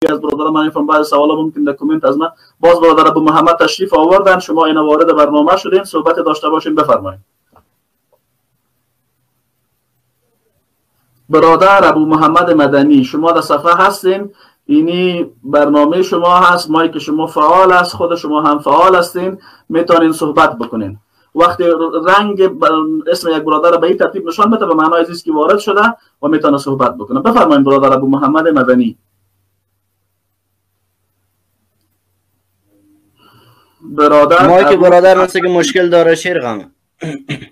از برادران من نمی‌فهمم، بعضی سوالا ممکن در کامنت از من. باز برادر ابو محمد تشریف آوردن، شما اینا وارد برنامه شدین، صحبت داشته باشین، بفرمایید. برادر ابو محمد مدنی، شما در صفحه هستین، اینی برنامه شما هست، مایک شما فعال است، خود شما هم فعال هستین، میتونین صحبت بکنین. وقتی رنگ اسم یک برادر به این ترتیب نشان بده، به معنای است که وارد شده و میتونه صحبت بکنه. بفرمایید برادر ابو محمد مدنی. برادر مایک برادر مثل که مشکل داره شیر غمه.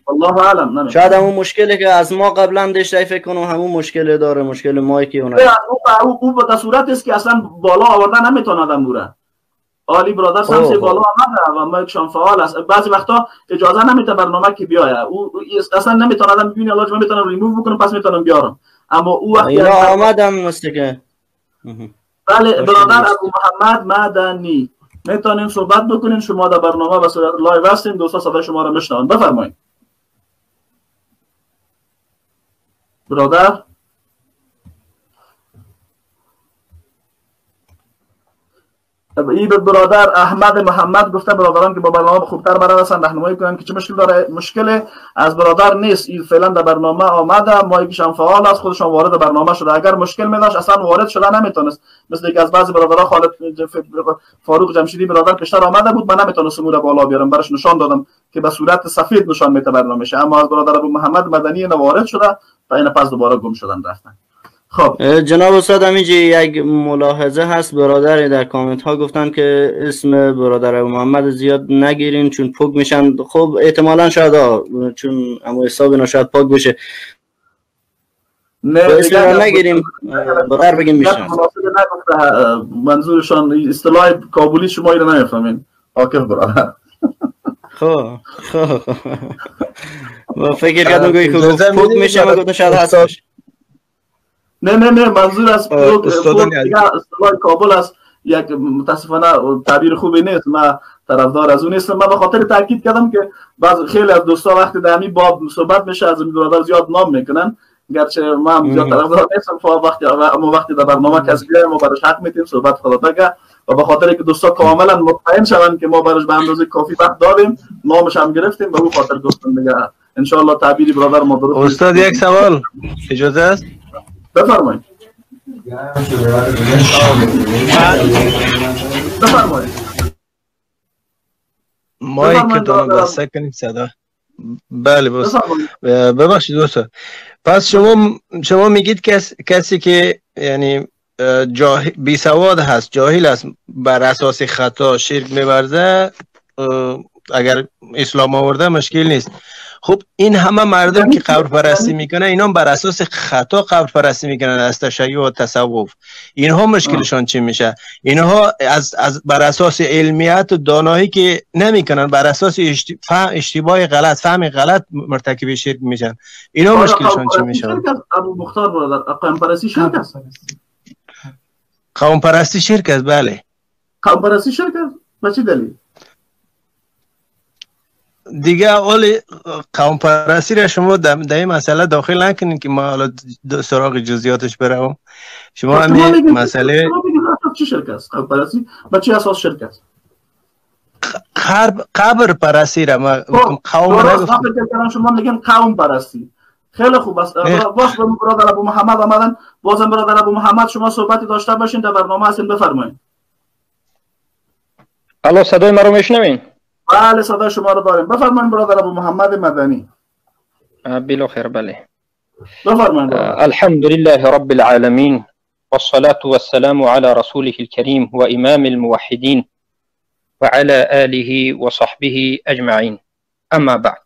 الله اعلم، نمی‌دونم. شاید همون مشکلی که از ما قبلا داشت فکر کنم همون مشکل داره، مشکل مایکی اون. او به صورت است که اصلا بالا آوردن نمیتونه آدم بوره. عالی برادر سمس بالا آمده و مایکشان فعال است. بعضی وقتا اجازه نمیده برنامه که بیاید، او اصلا نمیتونه آدم ببینه، الله من میتونم ریموو بکنم پس میتونم بیارم، اما او وقتی اینا آمدم مثل که بله. برادر ابو محمد مدنی میتونیم صحبت بکنین، شما در برنامه به صورت live هستین، دوستا صدای شما رو میشنون، بفرمایید. برادر این برادر احمد محمد گفته برادران که با برنامه خوبتر برای هستن راهنمایی کنن که چه مشکل داره. مشکل از برادر نیست، این فعلا در برنامه آمده، مایکش هم فعال است، خودشان وارد برنامه شده. اگر مشکل می داشت اصلا وارد شده نمیتونست. مثل که از بعضی برادرها خالد فاروق جمشیدی برادر پیشتر آمده بود، من نمیتونستم او را بالا بیارم، براش نشان دادم که به صورت سفید نشان میده برنامه‌ش، اما از برادر ابو محمد مدنی نه وارد شده و اینا پس دوباره گم شدن رفتن. خب جناب استاد همینجا یک ملاحظه هست، برادر در کامنت ها گفتن که اسم برادر محمد زیاد نگیرین چون پاک میشن. خب احتمالا شاید چون اما حساب اینا شاید پاک بشه، نه اسم رو نگیریم برادر بگیم میشن. منظورشان اصطلاح کابلی شما اینو نمیفهمین عاکف برادر. خب خب ما فکر کردم که پاک میشه، ما گفتم شاید هست. نه نه نه، منظور از اصطلاح کابل است، یک متاسفانه تعبیر خوبی نیست، من طرفدار از اون نیستم. من به خاطر تاکید کردم که بعض خیلی از دوستا وقتی در همین باب صحبت میشه از این برادر زیاد نام میکنن، گرچه من هم زیاد طرفدار نیستم، وقتی اما وقتی در برنامه کسی بیایم ما براش حق میتیم صحبت خدا بگه، و به خاطر که دوستا کاملا مطمئن شوند که ما براش به اندازه کافی وقت دادیم، نامش هم گرفتیم، به اون خاطر گفتم دیگه. ان شاء الله تعبیری برادر ما درست. استاد یک سوال اجازه است؟ بفرمایید. بفرمایید. مایکتون رو بسته کنید صدا. بله بس. ببخشید دوست. پس شما میگید کسی که یعنی بی سواد هست، جاهل است، بر اساس خطا شرک می‌ورزه، اگر اسلام آورده مشکل نیست. خب این همه مردم که قبر پرستی میکنن، اینا بر اساس خطا قبر پرستی میکنن از تشیع و تصوف، اینها مشکلشان چی میشه؟ اینها از بر اساس علمیت و دانایی که نمیکنن، بر اساس اشتباه غلط، فهم غلط مرتکب شرک میشن. اینا مشکلشان چی میشه؟ ابو مختار برادر، قوم پرستی شرک است. قوم پرستی شرک است، بله. قوم پرستی شرک است؟ به چه دلیل؟ دیگه اول قوم پرستی را شما در این مسئله داخل نکنید که ما حالا سراغ جزئیاتش بروم. شما همین مسئله چی شرک است؟ قوم پرستی با چه اساس شرک است؟ قبر پرستی را ما قوم نگفتم، شما میگن قوم پرستی. خیلی خوب است. باز برادر ابو محمد آمدن، بازم برادر ابو محمد شما صحبتی داشته باشین در برنامه هستین، بفرمایید. الو، صدای مرا میشنوین؟ بله صدای شما رو داریم، بفرمایید برادر ابو محمد مدنی. بلا خیر، بله بفرمایید. الحمد لله رب العالمین والصلاة والسلام على رسوله الكريم وإمام الموحدين وعلى آله وصحبه أجمعين، أما بعد.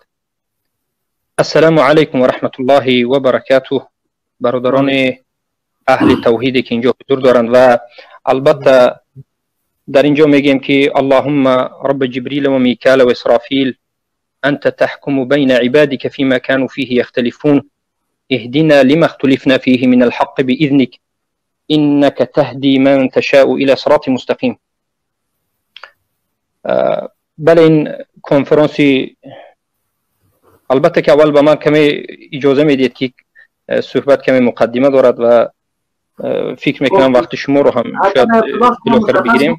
السلام علیکم و رحمت الله و برکاته. برادران اهل توحید که اینجا حضور دارند و البته در اینجا میگیم که اللهم رب جبریل و میکال و اسرافیل انت تحکم بین عبادك فيما كانوا فيه يختلفون اهدنا لما اختلفنا فيه من الحق بإذنك إنك تهدي من تشاء إلى صراط مستقیم. بله، این کنفرانسی البته که اول به من کمی اجازه میدید که صحبت کمی مقدمه دارد و فکر میکنم وقت شما رو هم شاید بالاخره بگیریم.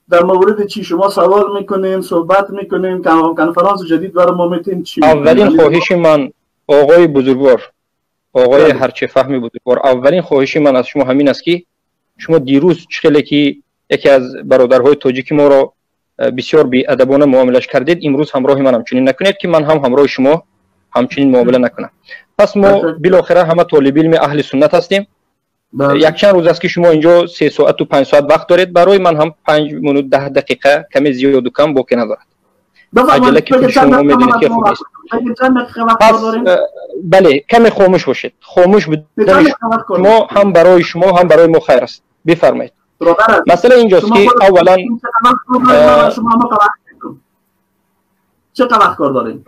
در مورد چی شما سوال میکنین، صحبت میکنین، کنفرانس جدید برای ما میتین چی؟ اولین خواهش من آقای بزرگوار، آقای هرچه فهمی بزرگوار، اولین خواهش من از شما همین است که شما دیروز چخیلی که یکی از برادرهای تاجیک ما را بسیار بی‌ادبانه معاملش کردید، امروز همراه من همچنین نکنید که من هم همراه شما همچنین معامله نکنم. پس ما بالاخره همه طالب علم اهل سنت هستیم. یک چند روز است که شما اینجا 3 ساعت و 5 ساعت وقت دارید، برای من هم 5 منوت 10 دقیقه کمی زیاد و کم باقی ندارد. عجله که خود شما میدونید که خوب نیست. پس بله کمی خاموش باشید. خاموش بودن شما هم برای شما هم برای ما خیر است. بفرمایید. مسئله اینجاست که اولا چقدر وقت کار داریم؟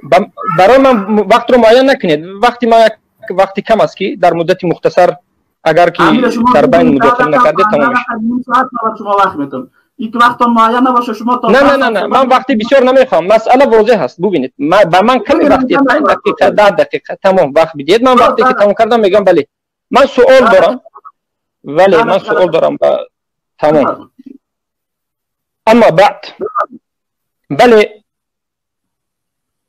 برای من وقت رو معین نکنید. وقتی من وقتی کم است که در مدت مختصر اگر که در بین مداخله نکردید تمام میشه. نیم ساعت شما وقت میتون. یک وقت معین نباشه شما تا نه نه نه نه من وقتی بسیار نمیخوام. مسئله واضح است. ببینید به من کمی وقتی 5 دقیقه 10 دقیقه تمام وقت بدید. من وقتی که تمام کردم میگم بله من سوال دارم. ولی من سوال دارم تمام. اما بعد بله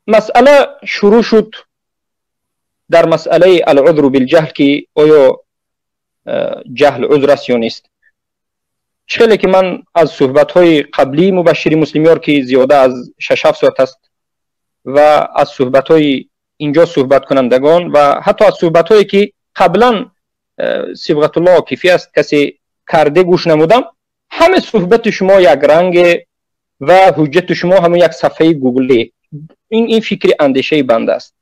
مسئله شروع شد در مسئله العذر بالجهل که آیا جهل عذر است یا نیست. چخیلی که من از صحبت‌های قبلی مبشری مسلمیار که زیاده از 6-7 ساعت است و از صحبت‌های اینجا صحبت کنندگان و حتی از صحبت‌هایی که قبلا صبغت الله عاکفی است کسی کرده گوش نمودم، همه صحبت شما یک رنگ و حجت شما همون یک صفحه گوگلی. این فکر اندیشه بنده است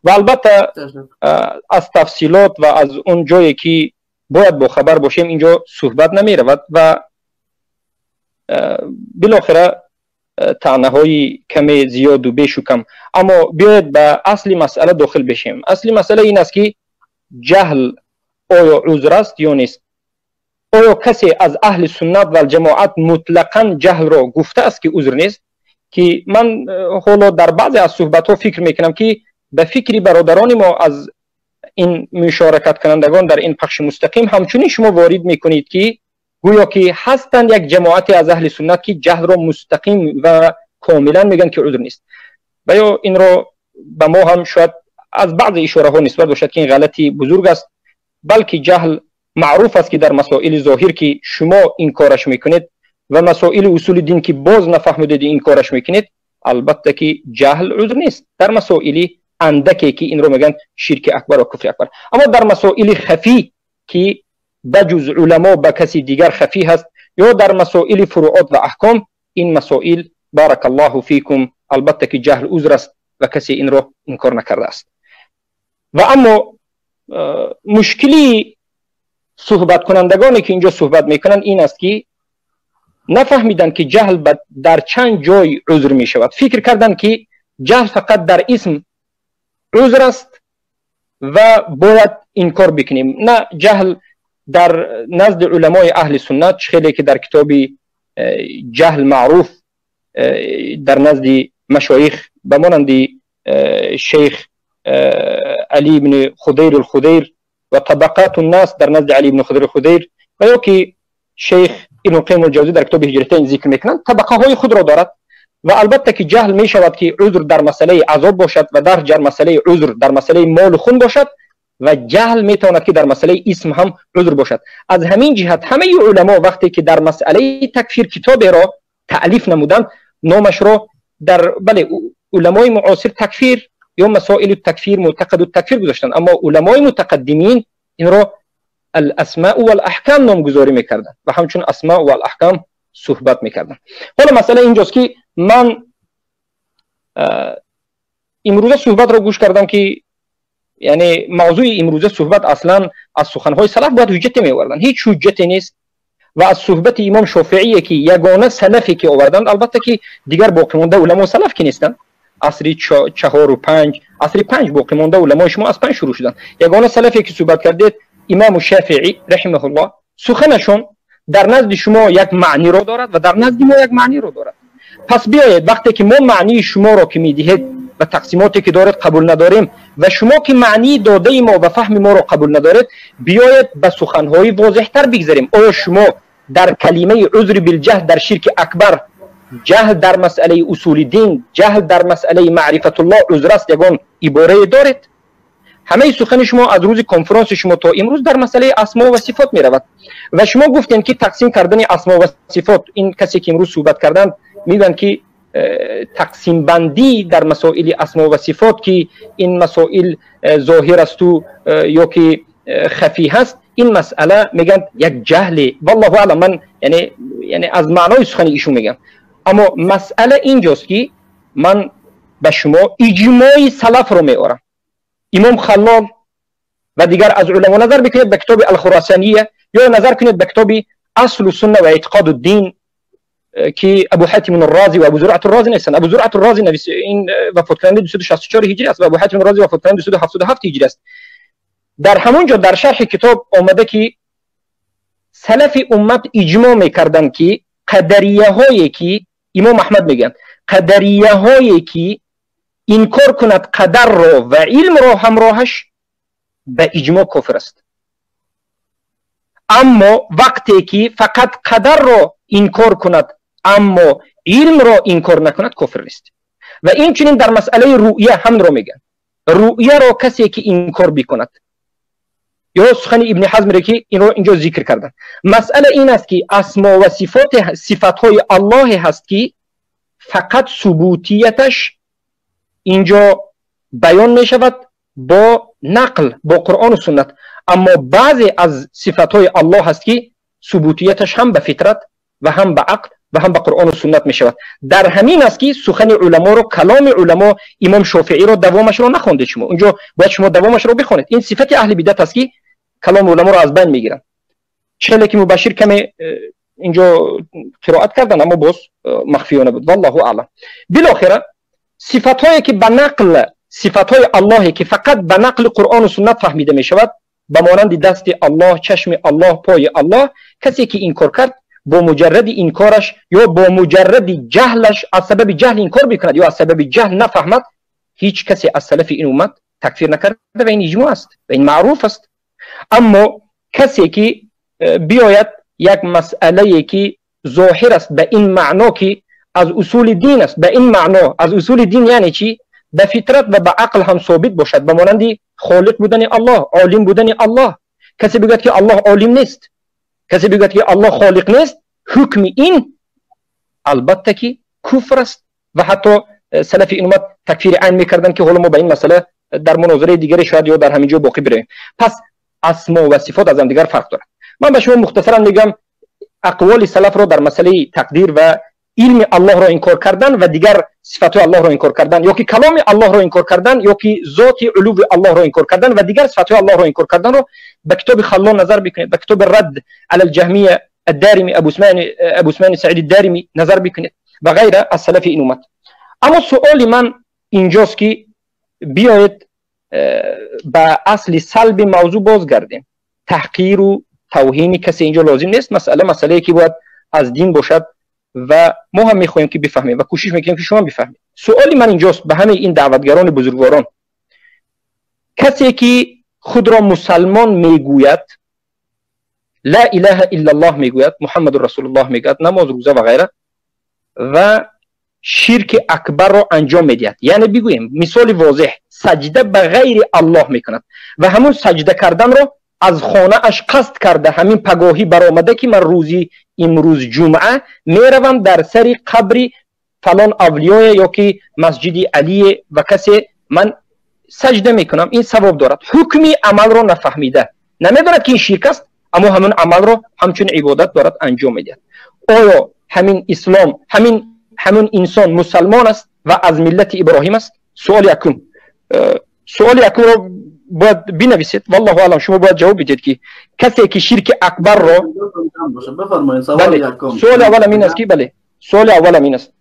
و البته از تفصیلات و از اون جایی که باید با خبر باشیم اینجا صحبت نمی رود و بالاخره طعنه های کمی زیاد و بیش و کم. اما بیاید به اصل مسئله داخل بشیم. اصل مسئله این است که جهل آیا عذر است یا نیست؟ آیا کسی از اهل سنت و الجماعت مطلقا جهل را گفته است که عذر نیست؟ که من حالا در بعضی از صحبت ها فکر میکنم که به فکر برادران ما از این مشارکت کنندگان در این پخش مستقیم همچنین شما وارد میکنید که گویا که هستند یک جماعتی از اهل سنت که جهل را مستقیم و کاملا میگن که عذر نیست و یا این را به ما هم شاید از بعض اشاره ها نسبت باشد که این غلطی بزرگ است، بلکه جهل معروف است که در مسائل ظاهر که شما این کارش میکنید و مسائل اصول دین که باز نفهمیدید این کارش میکنید، البته که جهل عذر نیست در مسائل اندکی که این رو میگن شرک اکبر و کفر اکبر. اما در مسائل خفی که بجز علما به کسی دیگر خفی هست یا در مسائل فروعات و احکام، این مسائل بارک الله فیکم البته که جهل عذر است و کسی این رو انکار نکرده است. و اما مشکلی صحبت کنندگانی که اینجا صحبت میکنن این است که نفهمیدن که جهل در چند جای عذر می شود. فکر کردن که جهل فقط در اسم عذر است و باید انکار بکنیم. نه، جهل در نزد علمای اهل سنت خیلی که در کتاب جهل معروف در نزد مشایخ به مانند شیخ علی بن خدیر الخدیر و طبقات الناس در نزد علی بن خدیر الخدیر و یا که شیخ ابن قیم الجوزی در کتاب هجرتین ذکر میکنند، طبقه های خود را دارد و البته که جهل می شود که عذر در مسئله عذاب باشد و در مسئله عذر در مسئله مال و خون باشد و جهل می تواند که در مسئله اسم هم عذر باشد. از همین جهت همه علما وقتی که در مسئله تکفیر کتاب را تألیف نمودند، نامش را در بله علمای معاصر تکفیر یا مسائل التکفیر معتقد التکفیر گذاشتند، اما علمای متقدمین این را الاسماء والاحکام نامگذاری میکردند و همچون اسماء و الاحکام صحبت میکردند. حالا مسئله اینجاست که من امروزه صحبت را گوش کردم که یعنی موضوع امروزه صحبت اصلا از سخنهای سلف باید حجت می‌آوردن، هیچ حجتی نیست و از صحبت امام شافعی که یگانه سلفی که آوردند، البته که دیگر باقی مانده علما سلف که نیستند، عصر 4 و 5 عصر 5 باقی مانده علمای شما از 5 شروع شدند. یگانه سلفی که صحبت کردید امام شافعی رحمه الله، سخنشون در نزد شما یک معنی رو دارد و در نزد ما یک معنی رو دارد. پس بیایید وقتی که ما معنی شما رو که میدهید و تقسیماتی که دارد قبول نداریم و شما که معنی داده ما و فهم ما را قبول ندارید، بیاید به سخنهای واضح‌تر بگذاریم. آیا شما در کلمه عذر بالجهل در شرک اکبر، جهل در مسئله اصول دین، جهل در مسئله معرفت الله عذر است یگان عباره دارید؟ همه سخن شما از روز کنفرانس شما تا امروز در مسئله اسما و صفات می رود و شما گفتین که تقسیم کردن اسما و صفات، این کسی که امروز صحبت کردند میگن که تقسیم بندی در مسائل اسما و صفات که این مسائل ظاهر است و یا که خفی هست، این مسئله میگن یک جهل. والله اعلم، من یعنی از معنای سخن ایشون میگم. اما مسئله اینجاست که من به شما اجماع سلف رو میارم. امام خلال و دیگر از علما، نظر بکنید به کتاب الخراسانیه یا نظر کنید به کتاب اصل السنه و اعتقاد الدین که ابو حاتم الرازی و ابو زرعه الرازی نیستن. ابو زرعه الرازی نویس این وفات کننده 264 هجری است و ابو حاتم الرازی وفات کننده 277 هجری است. در همونجا در شرح کتاب آمده که سلف امت اجماع میکردن که قدریه هایی که امام احمد میگن، قدریه هایی که انکار کند قدر را و علم را همراهش به اجماع کفر است. اما وقتی که فقط قدر را انکار کند اما علم را انکار نکند کفر نیست. و این چنین در مسئله رؤیه هم را میگن. رؤیه را کسی که انکار بکند، یا سخن ابن حزم را که این را اینجا ذکر کردن، مسئله این است که اسما و صفات، صفتهای الله هست که فقط ثبوتیتش اینجا بیان می شود با نقل، با قرآن و سنت. اما بعضی از صفتهای الله هست که ثبوتیتش هم به فطرت و هم به عقل و هم به قرآن و سنت می شود. در همین است که سخن علما رو، کلام علما، امام شافعی رو دوامش رو نخوندید شما. اونجا باید شما دوامش رو بخونید. این صفت اهل بدعت است که کلام علما رو از بین میگیرن. چه که مبشر کمی اینجا قرائت کردن اما باز مخفیانه بود. والله اعلم. بالاخره صفتهایی که به نقل، صفتهای الله که فقط به نقل قرآن و سنت فهمیده می شود، به مانند دست الله، چشم الله، پای الله، کسی که انکار کرد با مجرد انکارش یا با مجرد جهلش، از سبب جهل انکار بکند یا از سبب جهل نفهمد، هیچ کسی از سلف این امت تکفیر نکرده و این اجماع است و این معروف است. اما کسی که بیاید یک مسئله که ظاهر است به این معنا که از اصول دین است، به این معنا از اصول دین یعنی چی؟ به فطرت و به عقل هم ثابت باشد، به مانند خالق بودن الله، عالم بودن الله. کسی بگوید که الله عالم نیست، کسی بگوید که الله خالق نیست، حکم این البته که کفر است و حتی سلف این امت تکفیر عین میکردن که حالا ما به این مسئله در مناظره دیگری شاید یا در همینجا باقی برویم. پس اسما و صفات از هم دیگر فرق دارد. من به شما مختصرا میگم اقوال سلف را در مسئله تقدیر و علم الله را انکار کردن و دیگر صفات الله را انکار کردن، یا که کلام الله را انکار کردن، یا که ذات علو الله را انکار کردن و دیگر صفات الله را انکار کردن را به کتاب خلال نظر بکنید، به کتاب رد علی الجهمیه الدارمی ابو عثمان سعید الدارمی نظر بکنید و غیره از سلف این امت. اما سؤال من اینجاست که بیایید به اصل سلب موضوع بازگردیم. تحقیر و توهین کسی اینجا لازم نیست. مسئله که باید از دین باشد و ما هم میخواهیم که بفهمیم و کوشش میکنیم که شما بفهمید. سؤال من اینجاست به همه این دعوتگران بزرگواران، کسی که خود را مسلمان میگوید، لا اله الا الله میگوید، محمد رسول الله میگوید، نماز، روزه و غیره، و شرک اکبر را انجام میدهد، یعنی بگوییم مثال واضح، سجده به غیر الله میکند و همون سجده کردن را از خانه اش قصد کرده، همین پگاهی برآمده که من روزی امروز جمعه میروم در سر قبر فلان اولیای یا که مسجد علی و کسی من سجده میکنم، این ثواب دارد. حکمی عمل را نفهمیده، نمیداند که این شرک است، اما همون عمل را همچون عبادت دارد انجام میدهد. آیا همین اسلام، همین انسان مسلمان است و از ملت ابراهیم است؟ سوال یکم. سوال یکم را باید بنویسید. والله اعلم شما باید جواب بدید که کسی که شرک اکبر را بفرمایید. سوال یکم، سوال اولم این است که بله، سوال اولم این است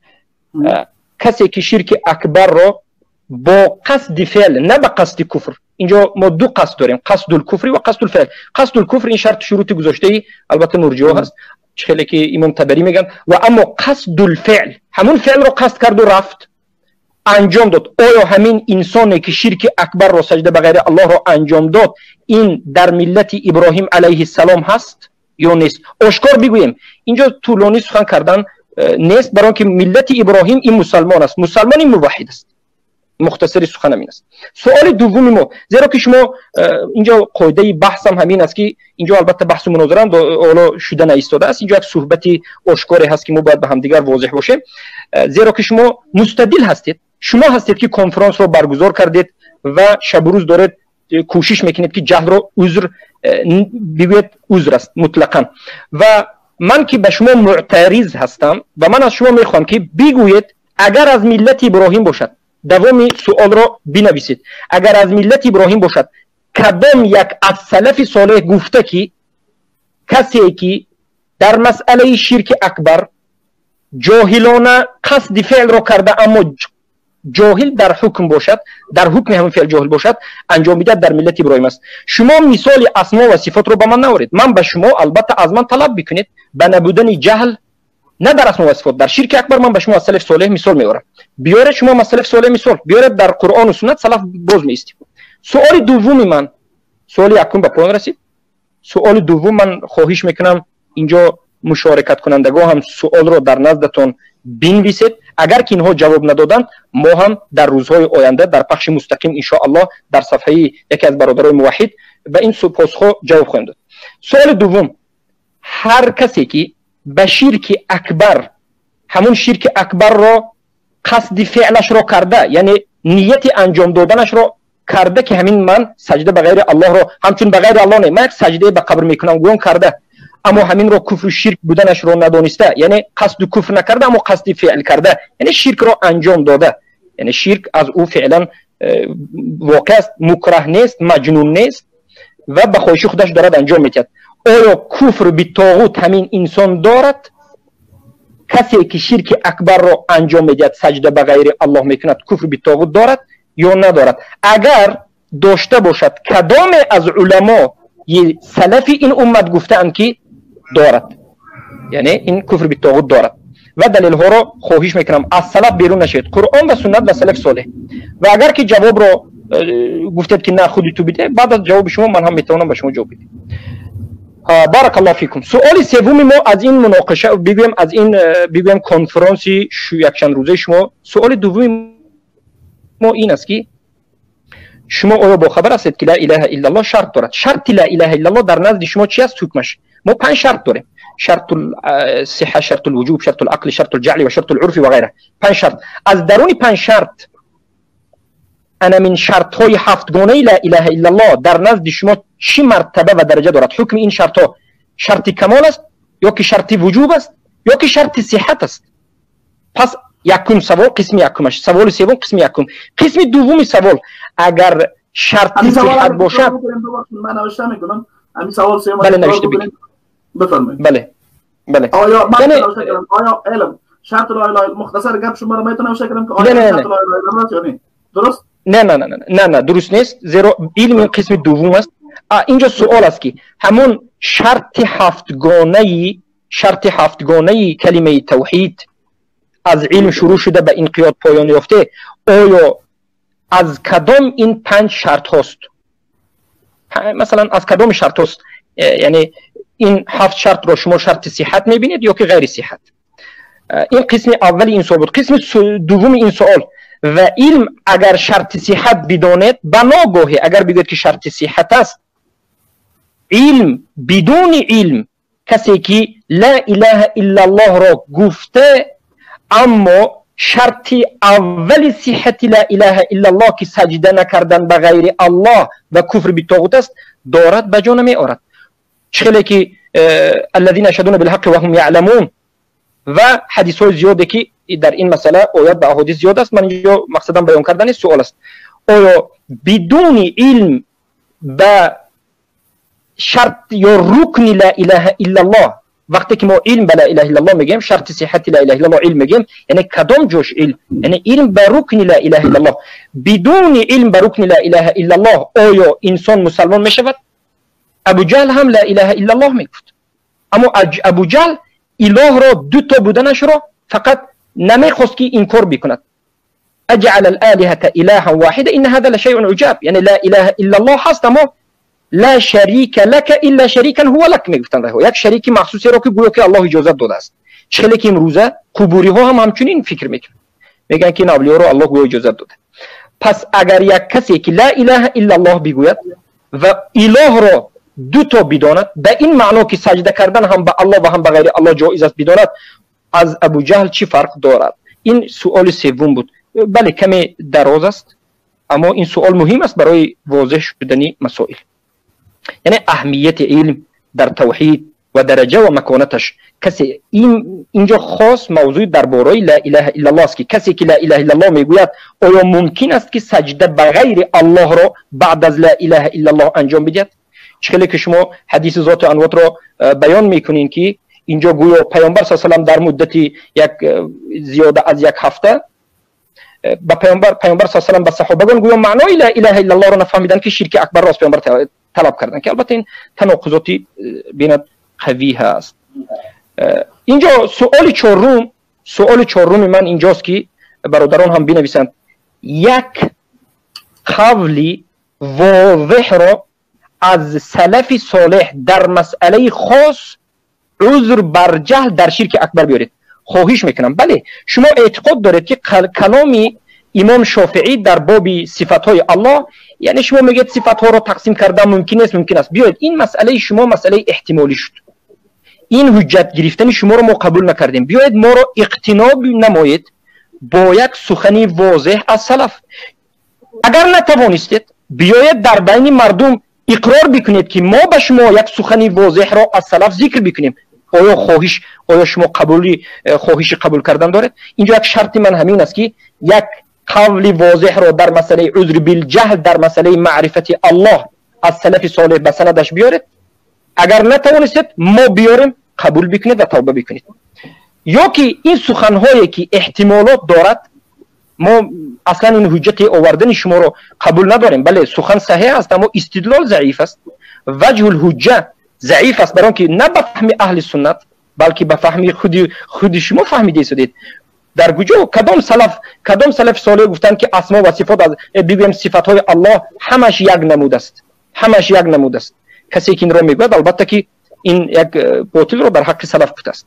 کسی که شرک اکبر را با قصد فعل، نه به قصد کفر، اینجا ما دو قصد داریم، قصد الکفر و قصد الفعل. قصد الکفر این شرط شروط گذاشته البته مرجئه هست، خیلی که امام طبری میگن، و اما قصد الفعل همون فعل رو قصد کرد و رفت، анҷом дод, оё ҳамин инсоне ки ширки акбарро, саҷда ба ғайри Аллоҳро анҷом дод, ин дар миллати Иброҳим алайҳиссалом ҳаст ё нест? Ошкор бигӯем, инҷо тӯлонӣ сухан кардан нест, барои ки миллати Иброҳим ин мусалмон аст, мусалмон ин муваҳид аст. Мухтасари суханам ин аст. Суоли дуввуми мо, зеро ки шумо инҷо қоидаи баҳсам ҳамин аст, ки инҷо албатта баҳсу мунозира ҳам ҳоло шуда наистодааст, инҷо як суҳбати ошкоре ҳаст, ки мо бояд ба ҳамдигар возеҳ бошем, зеро ки шумо мустадил ҳастед, шумо ҳастед ки конференсро баргузор кардед ва шабу рӯз доред кӯшиш мекунед, ки ҷаҳлро узр бигӯед, узр аст мутлақан. Ва ман ки ба шумо муътариз ҳастам ва ман аз шумо мехоҳам, ки бигӯед, агар аз миллати Иброҳим бошад, давоми суолро бинависед, агар аз миллати Иброҳим бошад, кадом як аз салафи солеҳ гуфта, ки касе ки дар масъалаи ширки акбар ҷоҳилона қасди феълро карда, аммо ҷоҳил дар ҳукм бошад, дар ҳукми ҳамин феъл ҷоҳил бошад, анҷом бидиҳад, дар миллати Иброҳим аст? Шумо мисоли асмо ва сифотро ба ман наоред. Ман ба шумо албатта аз ман талаб бикунед ба набудани ҷаҳл на дар асмо ва сифот, дар ширки акбар ман ба шумо аз салаф солеҳ мисол меорам. Биёред шумо аз салаф солеҳ мисол биёред, дар Қуръону суннат салаф боз меистем. Суоли дуввуми ман, суоли якум ба поён расид, суоли дуввум ман хоҳиш мекунам, инҷо мушорикаткунандагон ҳам суолро дар наздатон бинвисед. Агар ки инҳо ҷавоб надоданд, мо ҳам дар рӯзҳои оянда дар пахши мустақим, иншоаллоҳ, дар сафҳаи яке аз бародарои муваҳид ба ин посухҳо ҷавоб хоҳем дод. Суоли дуввум: ҳар касе ки ба ширки акбар, ҳамун ширки акбарро қасди феълашро карда, яъне нияти анҷом доданашро карда, ки ҳамин ман саҷда ба ғайри Аллоҳро, ҳамчун ба ғайри Аллоҳ не, ман як саҷдае ба қабр мекунам гӯён карда, аммо ҳаминро куфру ширк буданашро надониста, яъне қасду куфр накарда, аммо қасди феъл карда, яъне ширкро анҷом дода, яъне ширк аз ӯ феълан воқеъ аст, мукраҳ нест, маҷнун нест ва ба хоҳиши худаш дорад анҷом медиҳад, оё куфр битоғут ҳамин инсон дорад? Касе ки ширки акбарро анҷом медиҳад, саҷда ба ғайри Аллоҳ мекунад, куфр битоғут дорад ё надорад? Агар дошта бошад, кадоме аз уламои салафи ин уммат гуфтаанд, ки дорад, яъне ин куфр битоғут дорад? Ва далелҳоро хоҳиш мекунам, аз салаф берун нашавед, Қуръон ва суннат ва салафи солеҳ. Ва агар ки ҷавобро гуфтед, ки на, худи ту биде, баъд аз ҷавоби шумо ман ҳам метавонам ба шумо ҷавоб бидем. Барак Аллоҳ фикум. Суоли севуми мо аз ин муноқиша, бигӯем, аз ин бигӯем конференси якчандрӯзаи шумо, суоли дуввуми мо ин аст, ки шумо оё бохабар ҳастед, ки ла илаҳа иллаллоҳ шарт дорад? Шарти ла илаҳа иллаллоҳ дар назди шумо чи аст ҳукмаш? Мо панҷ шарт дорем: шарту сиҳа, шарту лвуҷуб, шарту лақли, шарту лҷаъли ва шарту лурфи ва ғайра. Панҷ шарт. Аз даруни панҷ шарт, ана мин шартҳои ҳафтгонаи ла илаҳа иллаллоҳ дар назди шумо чӣ мартаба ва дараҷа дорад? Ҳукми ин шартҳо шарти камол аст ё ки шарти вуҷуб аст ё ки шарти сиҳат аст? Пас якум савол, қисми якумаш, саволи севум, қисми якум. Қисми дуввуми савол: агар шарти сиҳат бошад, ман навишта мекунам ҳамин савол севум. Бале, навишта бикун. Бифармоед. Бале. Оё ман навишта кардам, оё илм шарт ла илаҳа, мухтасар гап шуморо метавонам навишта кардам, ки оё шарт ла илаҳа иллаллоҳ аст ё не, дуруст? Не, дуруст нест, зеро илм ин қисми дуввум аст. Инҷо суол аст, ки ҳамун шарти ҳафтгонаи калимаи тавҳид, аз илм шурӯъ шуда ба инқиёд поён ёфте, оё аз кадом ин панҷ шартҳост? Масалан, аз кадоми шартҳост? Яъне ин ҳафт шартро шумо шарти сиҳат мебинед ё ки ғайри сиҳат? Ин қисми аввали ин суол буд. Қисми дуввуми ин суол: ва илм агар шарти сиҳат бидонед, ба ногоҳе агар бигӯед, ки шарти сиҳат аст илм, бидуни илм касе ки ла илаҳа иллаллоҳро гуфта, аммо шарти аввали сиҳати ла илаҳа иллаллоҳ, ки саҷда накардан ба ғайри Аллоҳ ва куфр битоғут аст, дорад, ба ҷо намеорад? Чӣ хеле ки аллазина яшҳадуна билҳаққи ва ҳум яъламун ва ҳадисҳои зиёде, ки дар ин масъала оят ба аҳодис зиёд аст, ман инҷо мақсадам баён кардани суол аст: оё бидуни илм ба шарт ё рукни ла илаҳа иллаллоҳ, вақте ки мо илм ба ла илаҳа иллаллоҳ мегӯем, шарти сиҳати ла илаҳа иллаллоҳ илм мегӯем, яъне кадом ҷош илм, яъне илм ба рукни ла илаҳа иллаллоҳ, бидуни илм ба рукни ла илаҳа иллаллоҳ оё инсон мусалмон мешавад? Абуҷаҳл ҳам ла илаҳа иллаллоҳ мегуфт, аммо Абуҷаҳл илоҳро дуто буданашро фақат намехост, ки инкор бикунад. أجعل الآلهة إلها واحدة إن هذا لشيء عجاب. یعنی لا إله إلا الله هست اما لا شریک لك إلا شریکا هو لك میگفتند. یک شریک مخصوصی رو که گویا که الله اجازه داده است. چه که امروزه قبوری ها هم همچنین فکر میکنن، میگن که این رو الله گویا اجازه داده. پس اگر یک کسی که لا اله الا الله بگوید و اله را دو تا بداند، به این معنا که سجده کردن هم به الله و هم به غیر الله جایز است بداند، از ابو جهل چی فرق دارد؟ این سوال سوم بود. بله کمی دراز است اما این سوال مهم است برای واضح شدن مسائل. یعنی اهمیت علم در توحید و درجه و مکانتش. کسی اینجا خاص موضوع درباره لا اله الا الله است که کسی که لا اله الا الله میگوید آیا ممکن است که سجده به غیر الله را بعد از لا اله الا الله انجام بدهد؟ چه که شما حدیث ذات انوات را بیان میکنین که اینجا گویا پیامبر صلی الله علیه و در مدت یک زیاده از یک هفته به پیامبر صلی الله علیه و سلم به صحابگان گویا معنای لا اله الا الله را نفهمیدن که شرک اکبر را از پیامبر طلب کردن، که البته این تناقضاتی بین قوی هست. اینجا سوال چهارم من اینجاست که برادران هم بنویسند، یک قولی واضح را از سلف صالح در مسئله خاص عذر بر جهل در شرک اکبر بیارید. خواهش میکنم. بله شما اعتقاد دارید که کلامی امام شافعی در باب صفتهای الله، یعنی شما میگید صفتها را تقسیم کردن ممکن است، ممکن است. بیاید این مسئله شما مسئله احتمالی شد، این حجت گرفتن شما رو ما قبول نکردیم. بیاید ما را اقتناب نمایید با یک سخنی واضح از سلف. اگر نتوانستید بیاید در بین مردم اقرار بکنید که ما به شما یک سخنی واضح را از سلف ذکر بکنیم. آیا خواهش، آیا شما قبولی خواهش قبول کردن دارید؟ اینجا یک شرط من همین است که یک قول واضح را در مسئله عذر بالجهل در مسئله معرفت الله از سلف صالح به سندش بیارید. اگر نتوانستید ما بیاریم، قبول بکنید و توبه بکنید. یا که این سخنهایی که احتمالات دارد ما اصلا این حجت آوردن شما رو قبول نداریم. بله سخن صحیح است اما استدلال ضعیف است، وجه الحجه ضعیف است، برای اینکه نه به فهم اهل سنت بلکه به فهم خود شما فهمیده ایستادید. در کجا کدام سلف صالح گفتند که اسما و صفات از بگویم صفات های الله همش یک نمود است، همش یک نمود است. کسی که این را میگوید البته که این یک باطل را در حق سلف گفته است.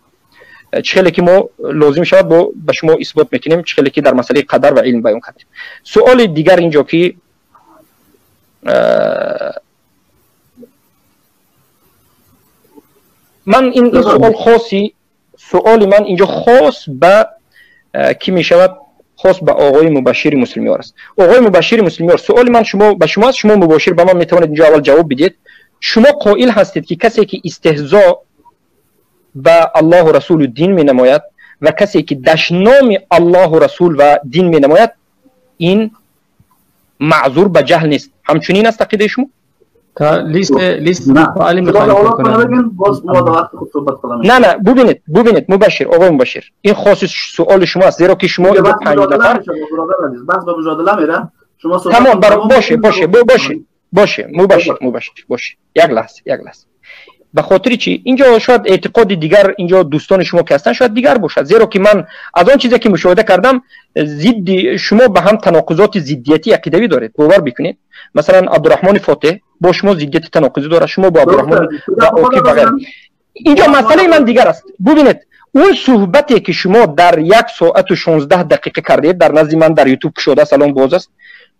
چه که ما لازم شود با به شما اثبات میکنیم، چه که در مسئله قدر و علم بیان کردیم. سوال دیگر اینجا که من این سوال خاصی، سوال من اینجا خاص به کی میشود؟ خاص به آقای مبشر مسلمیار است. آقای مبشر مسلمیار، سوال من شما به شما است، شما مباشر به من میتوانید اینجا اول جواب بدید. شما قائل هستید که کسی که استهزاء به الله و رسول و دین می نماید و کسی که دشنام الله و رسول و دین می نماید این معذور به جهل نیست، همچنین است عقیده شما؟ تا لیست سوالی میخوایم. نه نه ببینید مبشر، آقای مبشر، این خاص سوال شما است، زیرا که شما این 5 نفر بحث به مجادله میره. شما تمام باشه باشه باشه باشه مبشر باشه، یک لحظه یک لحظه. به خاطر چی اینجا شاید اعتقاد دیگر اینجا دوستان شما که هستن شاید دیگر باشد، زیرا که من از آن چیزی که مشاهده کردم ضد شما به هم تناقضات ضدیتی عقیدوی دارید، باور بکنید. مثلا عبدالرحمن فاتح با شما ضدیت تناقضی داره، شما با عبدالرحمن و اوکی بغیر. اینجا مسئله من دیگر است. ببینید اون صحبتی که شما در 1 ساعت و 16 دقیقه کردید در نزد من در یوتیوب شده سلام باز است،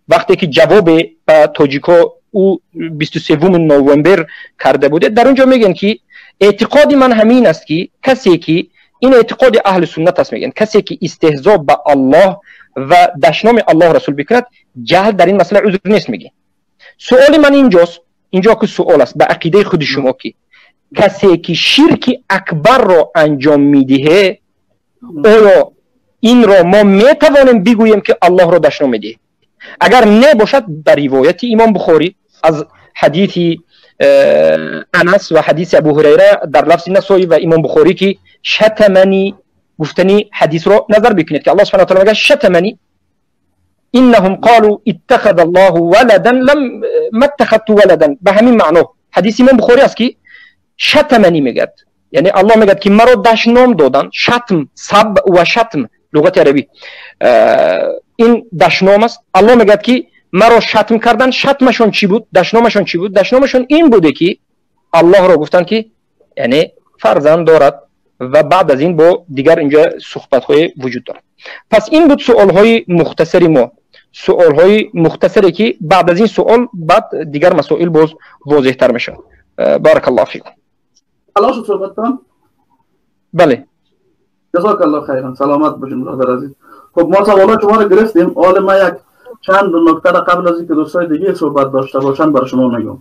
وقتی که جواب به تاجیکا او 23 نوامبر کرده بوده، در اونجا میگن که اعتقاد من همین است که کسی که این اعتقاد اهل سنت است، میگن کسی که استهزاء به الله و دشنام الله رسول بکند جهل در این مسئله عذر نیست. میگه سوال من اینجاست، اینجا که سوال است به عقیده خود شما که کسی که شرک اکبر را انجام میدهه آیا این را ما میتوانیم بگوییم که الله را دشنام میده؟ اگر نه باشد در روایت امام بخاری از حدیث انس و حدیث ابو هریره در لفظ نسائی و امام بخاری که شتمنی گفتنی حدیث را نظر بکنید که الله سبحانه و تعالی میگه شتمنی انهم قالوا اتخذ الله ولدا لم ما اتخذت ولدا، به همین معنا حدیث امام بخاری است که شتمنی میگه، یعنی الله میگه که مرا دشنام دادن، شتم، سب و شتم لغت عربی این دشنام است. الله میگه که مرا شتم کردن. شتمشون چی بود؟ دشنامشون چی بود؟ دشنامشون این بوده که الله را گفتن که یعنی فرزند دارد و بعد از این با دیگر اینجا صحبت های وجود دارد. پس این بود سوال های مختصری ما، سوال های مختصری که بعد از این سوال بعد دیگر مسائل باز واضح تر میشه. بارک الله فیکم. الله شد صحبتتان؟ بله، جزاک الله خیرا، سلامت باشین برادر عزیز. خب ما سوالات شما رو گرفتیم. حالا ما یک چند نکته را قبل از اینکه دوستای دیگه صحبت داشته باشن برای شما میگم.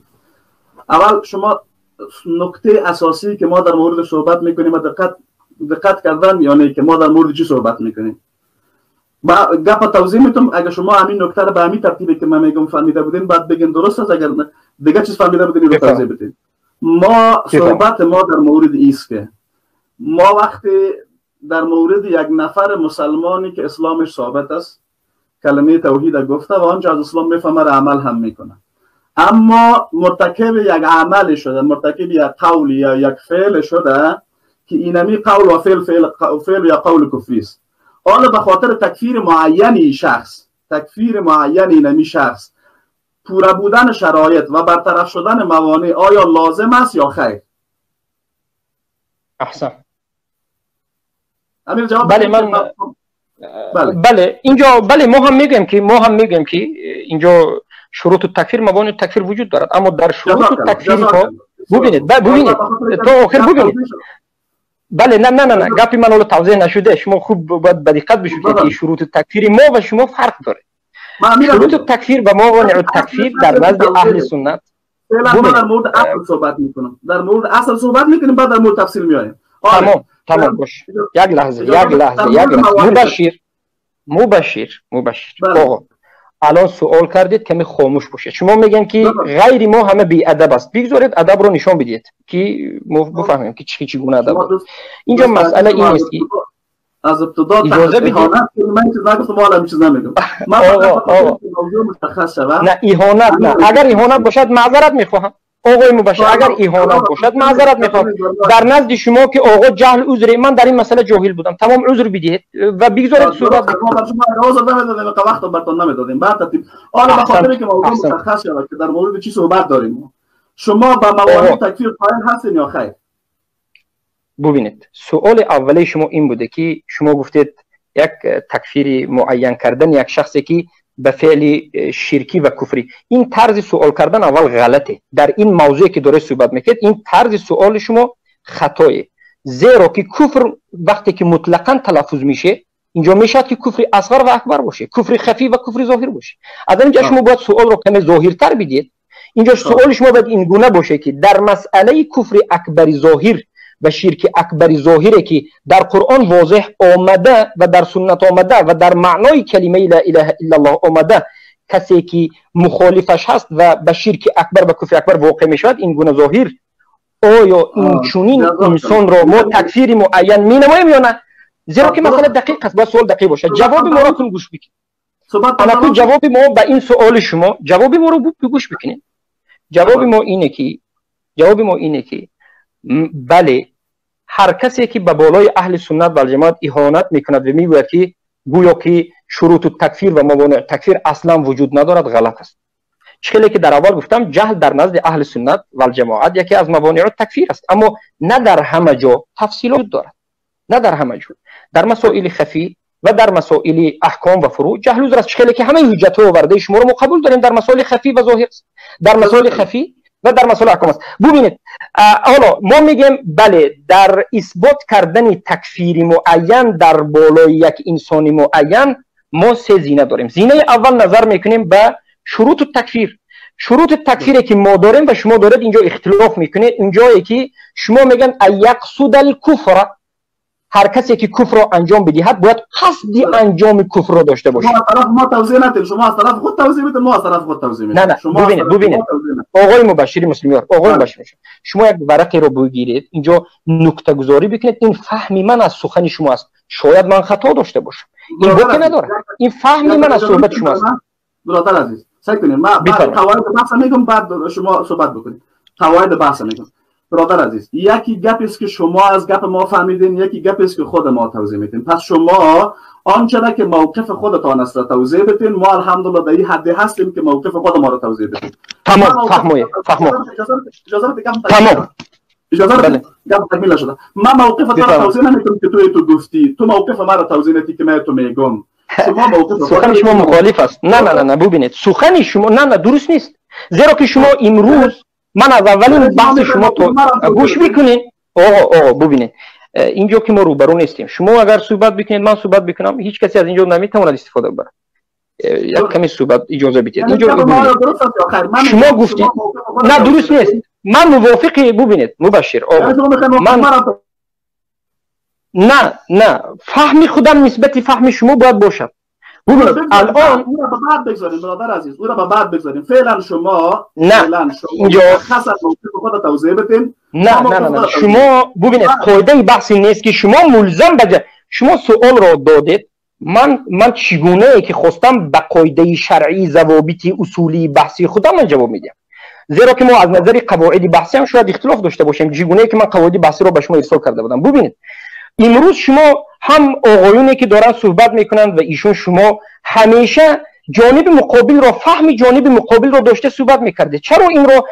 اول شما نکته اساسی که ما در مورد صحبت میکنیم و دقت کردن، یعنی که ما در مورد چی صحبت میکنیم. با گپ توضیح میتم، اگر شما همین نکته را به همین ترتیبی که من میگم فهمیده بودین بعد بگین درست است، اگر دیگه چیز فهمیده بودین رو توضیح بدین. ما صحبت ما در مورد ایست که ما وقتی در مورد یک نفر مسلمانی که اسلامش ثابت است، کلمه توحید گفته و آنچه از اسلام میفهمه را عمل هم میکنه، اما مرتکب یک عمل شده، مرتکب یک قول یا یک فعل شده که اینمی قول و فعل فعل یا قول کفری است. حالا به خاطر تکفیر معینی شخص، تکفیر معین اینمی شخص، پوره بودن شرایط و برطرف شدن موانع آیا لازم است یا خیر؟ احسن. امیر جواب. بله من بله. بله اینجا بله ما هم میگیم که اینجا شروط تکفیر، موانع تکفیر وجود دارد، اما در شروط تکفیر ها ببینید تا آخر ببینید. بله نه نه نه نه گپی من حالا توضیح نشده، شما خوب باید به دقت بشید که شروط تکفیر ما و شما فرق داره. شروط تکفیر و موانع تکفیر در نزد اهل سنت. فعلا ما در مورد اصل صحبت میکنم، در مورد اصل صحبت میکنیم، بعد در مورد تفصیل میایم. تمام باش. یک لحظه مبشیر آقا الان سوال کردید کمی خاموش باشید. شما میگن که غیر ما همه بی ادب است، بگذارید ادب رو نشان بدید که ما بفهمیم که چی چگونه ادب است. اینجا مسئله این نیست که از ابتدا اجازه بدید. من چیز نگفتم، حالا چیز نمیگم. من موضوع مشخص شود. نه اهانت نه، اگر اهانت باشد معذرت میخواهم آقای مبشر، اگر اهانت باشد معذرت میخوام. در نزد شما که آقا جهل عذر، من در این مسئله جاهل بودم، تمام عذر بدهید و بگذارید صحبت بکنیم. شما عذر نمیدادیم، وقت براتون نمیدادیم. بعد ترتیب حالا به خاطر که موضوع مشخص شود که در مورد چی صحبت داریم، شما با موانع تکفیر قائل هستین یا خیر؟ ببینید سوال اولی شما این بوده که شما گفتید یک تکفیر معین کردن یک شخصی که به فعل شرکی و کفری، این طرز سوال کردن اول غلطه. در این موضوعی که داره صحبت میکنید این طرز سوال شما خطایه، زیرا که کفر وقتی که مطلقا تلفظ میشه اینجا میشد که کفر اصغر و اکبر باشه، کفر خفی و کفر ظاهر باشه. از اینجا شما باید سوال رو کمی ظاهرتر بدید. اینجا سوال شما باید این گونه باشه که در مسئله کفر اکبر ظاهر و شرک اکبر ظاهره که در قرآن واضح آمده و در سنت آمده و در معنای کلمه لا اله الا الله آمده، کسی که مخالفش هست و به شرک اکبر و کفر اکبر واقع می شود، این گونه ظاهر، آیا این چنین انسان را ما تکفیر معین می نماییم یا نه؟ زیرا که مسئله دقیق است، باید سوال دقیق باشه. جواب ما را کن گوش بکنید. الان جواب ما به این سوال شما، جواب ما رو گوش بکنید. جواب ما اینه که بله، هر کسی که به بالای اهل سنت و الجماعت اهانت میکند و میگوید که گویا که شروط تکفیر و موانع تکفیر اصلا وجود ندارد، غلط است. چه که در اول گفتم جهل در نزد اهل سنت و الجماعت یکی از موانع تکفیر است، اما نه در همه جا تفصیلات دارد، نه در همه جا. در مسائل خفی و در مسائل احکام و فروع جهل عذر است. چه که همه حجت ها آورده شما رو ما قبول داریم در مسائل خفی و ظاهر است، در مسائل خفی و در مسائل احکام است. ببینید حالا ما میگیم بله، در اثبات کردن تکفیر معین در بالای یک انسان معین ما سه زینه داریم. زینه اول نظر میکنیم به شروط تکفیر. شروط تکفیری که ما داریم و شما دارید اینجا اختلاف میکنید، اینجایی که شما میگن یقصد الکفر، هر کسی که کفر را انجام بدهد باید قصد انجام کفر را داشته باشه. ما از طرف ما توضیح ندیم، شما از طرف خود توضیح میدید، ما از طرف خود توضیح میدیم. نه نه ببینید آقای مبشر مسلمیار، آقای مبشر، شما یک ورقی رو بگیرید اینجا نکته گذاری بکنید. این فهم من از سخن شما است، شاید من خطا داشته باشم، این باکی نداره، این فهم من از صحبت شما است. برادر عزیز سعی کنید من قواعد بحث میگم بعد شما صحبت بکنید. قواعد بحث میگم. برادر عزیز، یکی گپی است که شما از گپ ما فهمیدین، یکی گپی است که خود ما توضیح میدیم. پس شما آنچه که موقف خودتان است را توضیح بدین، ما الحمدلله در این حد هستیم که موقف خود ما را توضیح بدیم. تمام، فهموی فهمو. تمام، اجازه بده گپ تکمیل شده. من موقف تو را توضیح نمیدم که تو گفتی، تو موقف ما را توضیح ندی که من تو میگم. شما موقف سخن شما مخالف است. نه نه نه، ببینید سخن شما نه نه درست نیست، زیرا که شما امروز من از اولین بحث شما تو گوش میکنین. آقا آقا ببینید، اینجا که ما روبرو نیستیم، شما اگر صحبت بکنید من صحبت بکنم، هیچ کسی از اینجا نمیتواند استفاده ببره. یک کمی صحبت اجازه بدید. اینجا شما گفتید نه درست نیست، من موافقی. ببینید مبشر آقا، من نه نه فهم خودم نسبت فهم شما باید باشد. ببینید الان او را به بعد بگذاریم برادر عزیز، او را به بعد بگذاریم. فعلا شما نه اینجا خاص موقف خود توضیح بدین. نه نه نه شما ببینید قاعده بحث نیست که شما ملزم به شما سوال را دادید. من چگونه که خواستم به قاعده شرعی ضوابط اصولی بحثی خودم من جواب میدم، زیرا که ما از نظر قواعد بحثی هم شاید اختلاف داشته باشیم. چگونه که من قواعد بحثی را به شما ارسال کرده بودم. ببینید امروز شما هم آقایونی که دارن صحبت میکنند و ایشون شما همیشه جانب مقابل را، فهم جانب مقابل را داشته صحبت میکردید، چرا این را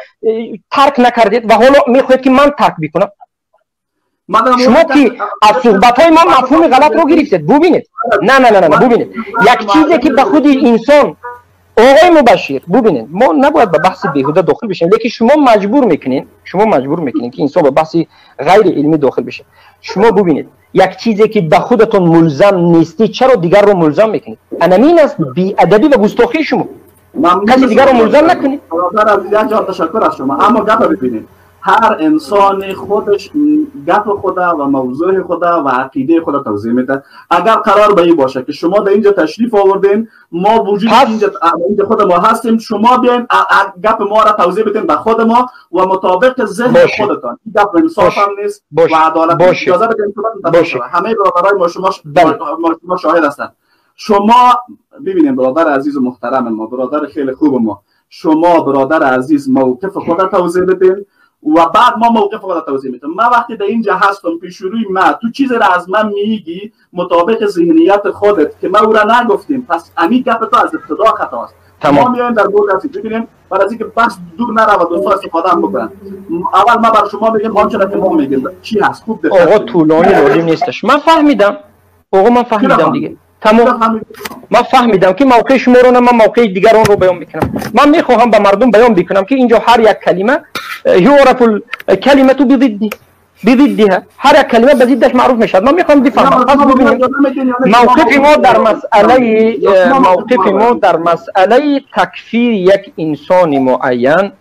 ترک نکردید و حالا میخواهید که من ترک بکنم؟ شما که از صحبت های ما مفهوم غلط رو گرفتید. ببینید نه نه نه نه ببینید یک چیزی که به خود انسان آقای مبشر ببینید، ما نباید به بحث بیهوده داخل بشیم، لیکن شما مجبور میکنین، شما مجبور میکنین که انسان به بحث غیر علمی داخل بشه. شما ببینید یک چیزی که به خودتون ملزم نیستی چرا دیگر رو ملزم میکنید؟ انمین است بی ادبی و گستاخی شما. کسی دیگر رو ملزم نکنید. برادر تشکر از شما، اما گپ ببینید هر انسان خودش گپ خدا و موضوع خدا و عقیده خدا توضیح میده. اگر قرار به این باشه که شما در اینجا تشریف آوردین، ما وجود اینجا خود ما هستیم، شما بیاین گپ ما را توضیح بدین به خود ما و مطابق ذهن خودتان. این گپ انصاف هم نیست و عدالت. اجازه بدین باشه. همه برادرای ما شما شاهد هستند. شما ببینید برادر عزیز و محترم ما، برادر خیلی خوب ما، شما برادر عزیز موقف خود توضیح بدین و بعد ما موقف خود توضیح میدم. من وقتی در اینجا هستم پیش روی من تو چیزی را از من میگی مطابق ذهنیت خودت که ما او را نگفتیم، پس امی گپ تو از ابتدا خطا است. ما میایم در مورد از ببینیم برای اینکه بحث دور نره و دوستا استفاده هم بکنن. اول ما بر شما میگیم آنچه که ما میگیم چی هست. خوب دقت آقا، طولانی لازم نیستش. من فهمیدم آقا، من فهمیدم دیگه. تمام، من فهمیدم که موقع شما رو نه، من موقع دیگران رو بیان میکنم. من میخواهم به مردم بیان بکنم که اینجا هر یک کلمه یعرف الکلمه بضدها، هر یک کلمه به ضدش معروف میشد. من میخوام بفهمم. پس ببینیم موقف ما در مسئله، موقف ما در مسئله تکفیر یک انسان معین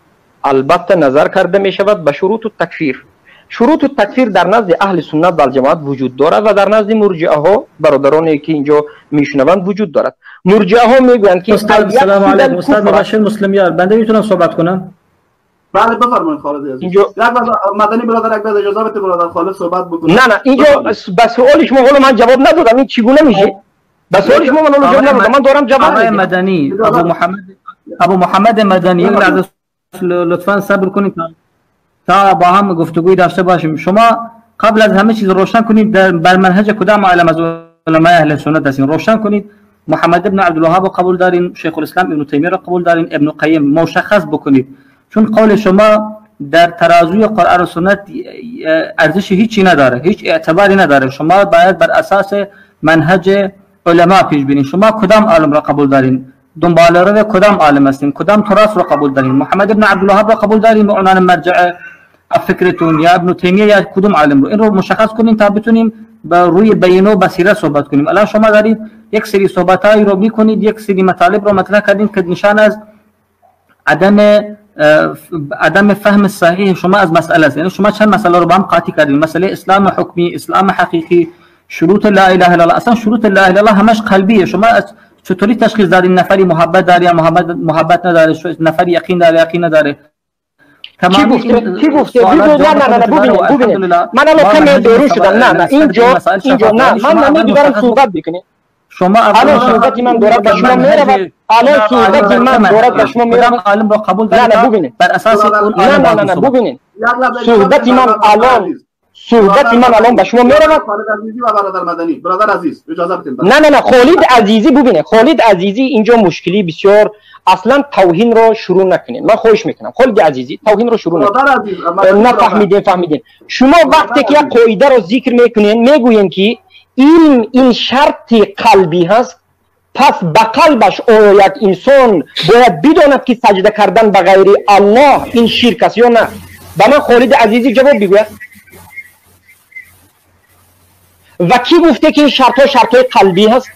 البته نظر کرده میشود به شروط التکفیر. شروط التکفیر در نزد اهل سنت و الجماعت وجود دارد و در نزد مرجئه ها، برادرانی که اینجا میشنوند، وجود دارد. مرجئه ها میگویند که استاد سلام علیکم، استاد مبشر مسلمیار، بنده میتونم صحبت کنم؟ بله بفرمایید خالد عزیز. اینجا مدنی برادر یک اجازه بده برادر خالد صحبت بکنه. نه نه اینجا به سوال شما حالا من جواب ندادم، این چگونه میشه؟ به سوال شما من حالا جواب ندادم، من دارم جواب میدم. مدنی ابو محمد مدنی، یک لحظه لطفا صبر کنید تا با هم گفتگوی داشته باشیم. شما قبل از همه چیز روشن کنید بر منهج کدام عالم از علمای اهل سنت هستین. روشن کنید محمد ابن عبدالوهاب رو قبول دارین، شیخ الاسلام ابن تیمیه رو قبول دارین، ابن قیم، مشخص بکنید، چون قول شما در ترازوی قرآن و سنت ارزش هیچی نداره، هیچ اعتباری نداره. شما باید بر اساس منهج علما پیش بینید. شما کدام عالم را قبول دارین؟ دنبال رو کدام عالم هستین؟ کدام تراث رو قبول دارین؟ محمد ابن عبدالوهاب رو قبول دارین به عنوان مرجع فکرتون، یا ابن تیمیه، یا کدوم عالم رو؟ این رو مشخص کنین تا بتونیم با روی بینه و بصیره صحبت کنیم. الان شما دارید یک سری صحبت‌هایی رو میکنید، یک سری مطالب رو مطرح کردین که نشان از عدم فهم صحیح شما از مسئله است. یعنی شما چند مسئله رو با هم قاطی کردین: مسئله اسلام حکمی، اسلام حقیقی، شروط لا اله الا الله. اصلا شروط لا اله الا الله همش قلبیه. شما چطوری تشخیص دادین نفری محبت داره یا محبت نداره، نفری یقین داره یقین نداره؟ کی گفته؟ کی گفته؟ نه نه نه ببینید من الان کمی بیرون شدم. نه نه اینجا نه، من نمیدونم صحبت بکنید. شما الان صحبت من دارد به شما میرود. الان صحبت من دارد به شما میرود. عالم را قبول دارید؟ نه نه ببینید بر اساس اون نه نه نه ببینید صحبت من الان، صحبت من الان به شما میرود. خالد عزیزی و برادر مدنی، برادر عزیز اجازه بدین. نه نه نه، خالد عزیزی ببینه، خالد عزیزی اینجا مشکلی بسیار، اصلا توهین رو شروع نکنین، من خواهش میکنم خالد عزیزی توهین رو شروع نکنین. نفهمیدین، فهمیدین. شما وقتی که یک قاعده رو ذکر میکنین، میگوین که علم این شرط قلبی هست، پس به قلبش آیا یک انسان باید بداند که سجده کردن به غیر الله این شرک است یا نه؟ به من خالد عزیزی جواب بگوید. و کی گفته که این شرط ها شرط های قلبی هست؟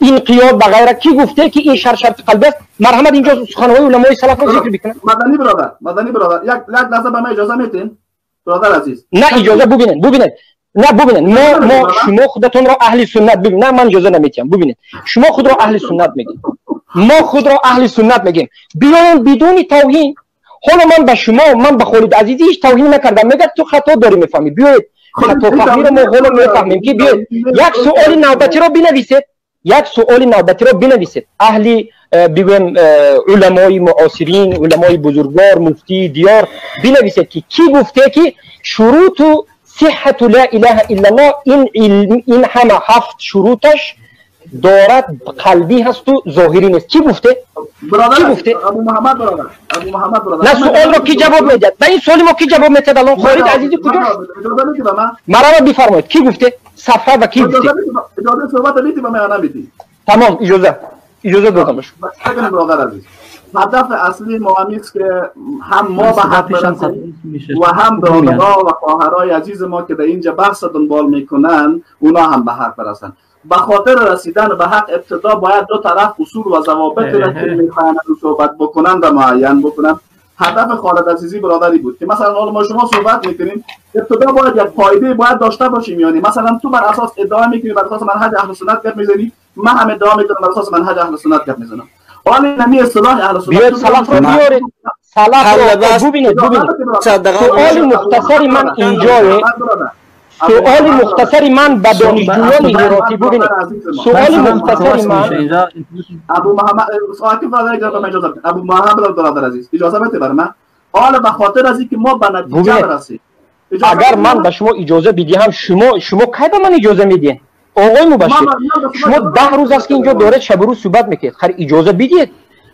این قیاد به غیره کی گفته که این شرط شرط قلبی است؟ مرحمت اینجا سخنهای علمای سلف رو ذکر بکنن. مدنی برادر، مدنی برادر، یک لحظه به من اجازه میتین برادر عزیز؟ نه اجازه، ببینید ببینید، نه ببینید، ما شما خودتون رو اهل سنت ببینید. نه من اجازه نمیتیم. ببینید شما خود رو اهل سنت میگید، ما خود رو اهل سنت میگیم، بیاین بدون توهین. حالا من به شما، من به خالد عزیزی هیچ توهین نکردم، میگه تو خطا داری میفهمی، بیاید خطا فهمی رو ما حالا میفهمیم که بیاید یک سوال نوبتی رو بنویسید، یک سوال نوبتی رو بنویسید. اهل بگویم علمای معاصرین، علمای بزرگوار، مفتی دیار، بنویسید که کی گفته که شروط صحت لا اله الا الله این علم، این همه 7 شروطش دارد قلبی هست و ظاهری نیست؟ کی گفته؟ برادر، کی گفته؟ ابو محمد برادر، ابو محمد برادر. نه سوال رو کی جواب میده؟ به این سوال ما کی جواب میده الان؟ خالد عزیزی کجاست؟ مرا بفرمایید کی گفته؟ صفحه و کی گفته؟ اجازه صحبت میدی به من نمیدی؟ تمام، اجازه اجازه دادم بهش. برادر عزیز، هدف اصلی ما همیست که هم ما به حق برسیم و هم برادرها و خواهرای عزیز ما که در اینجا بحث دنبال میکنن اونا هم به حق برسن. به خاطر رسیدن به حق ابتدا باید دو طرف اصول و ضوابط را که میخواهند صحبت بکنن و معین بکنن. هدف خالد عزیزی برادری بود که مثلا حالا ما شما صحبت میکنیم، ابتدا باید یک پایده باید داشته باشیم، یعنی مثلا تو بر اساس ادعا میکنی بر اساس منهج اهل سنت گپ میزنی، من هم ادعا میکنم بر اساس منهج اهل سنت گپ میزنم. حالا نمی اصطلاح اهل سنت بیاید سلف رو بیارید، سلف رو ببینید. ببینید سوال مختصری من اینجا، سوال مختصری من به دانشجویان هراتی ببینید، سوال مختصری من ابو محمد ابو محمد برادر عزیز اجازه بده بر من، حالا به خاطر از اینکه ما به نتیجه برسیم، اگر من به شما اجازه بدهم، شما کی به من اجازه میدین آقای مبشر؟ شما 10 روز است که اینجا دارید شب و روز صحبت میکنید، خیر اجازه بدید.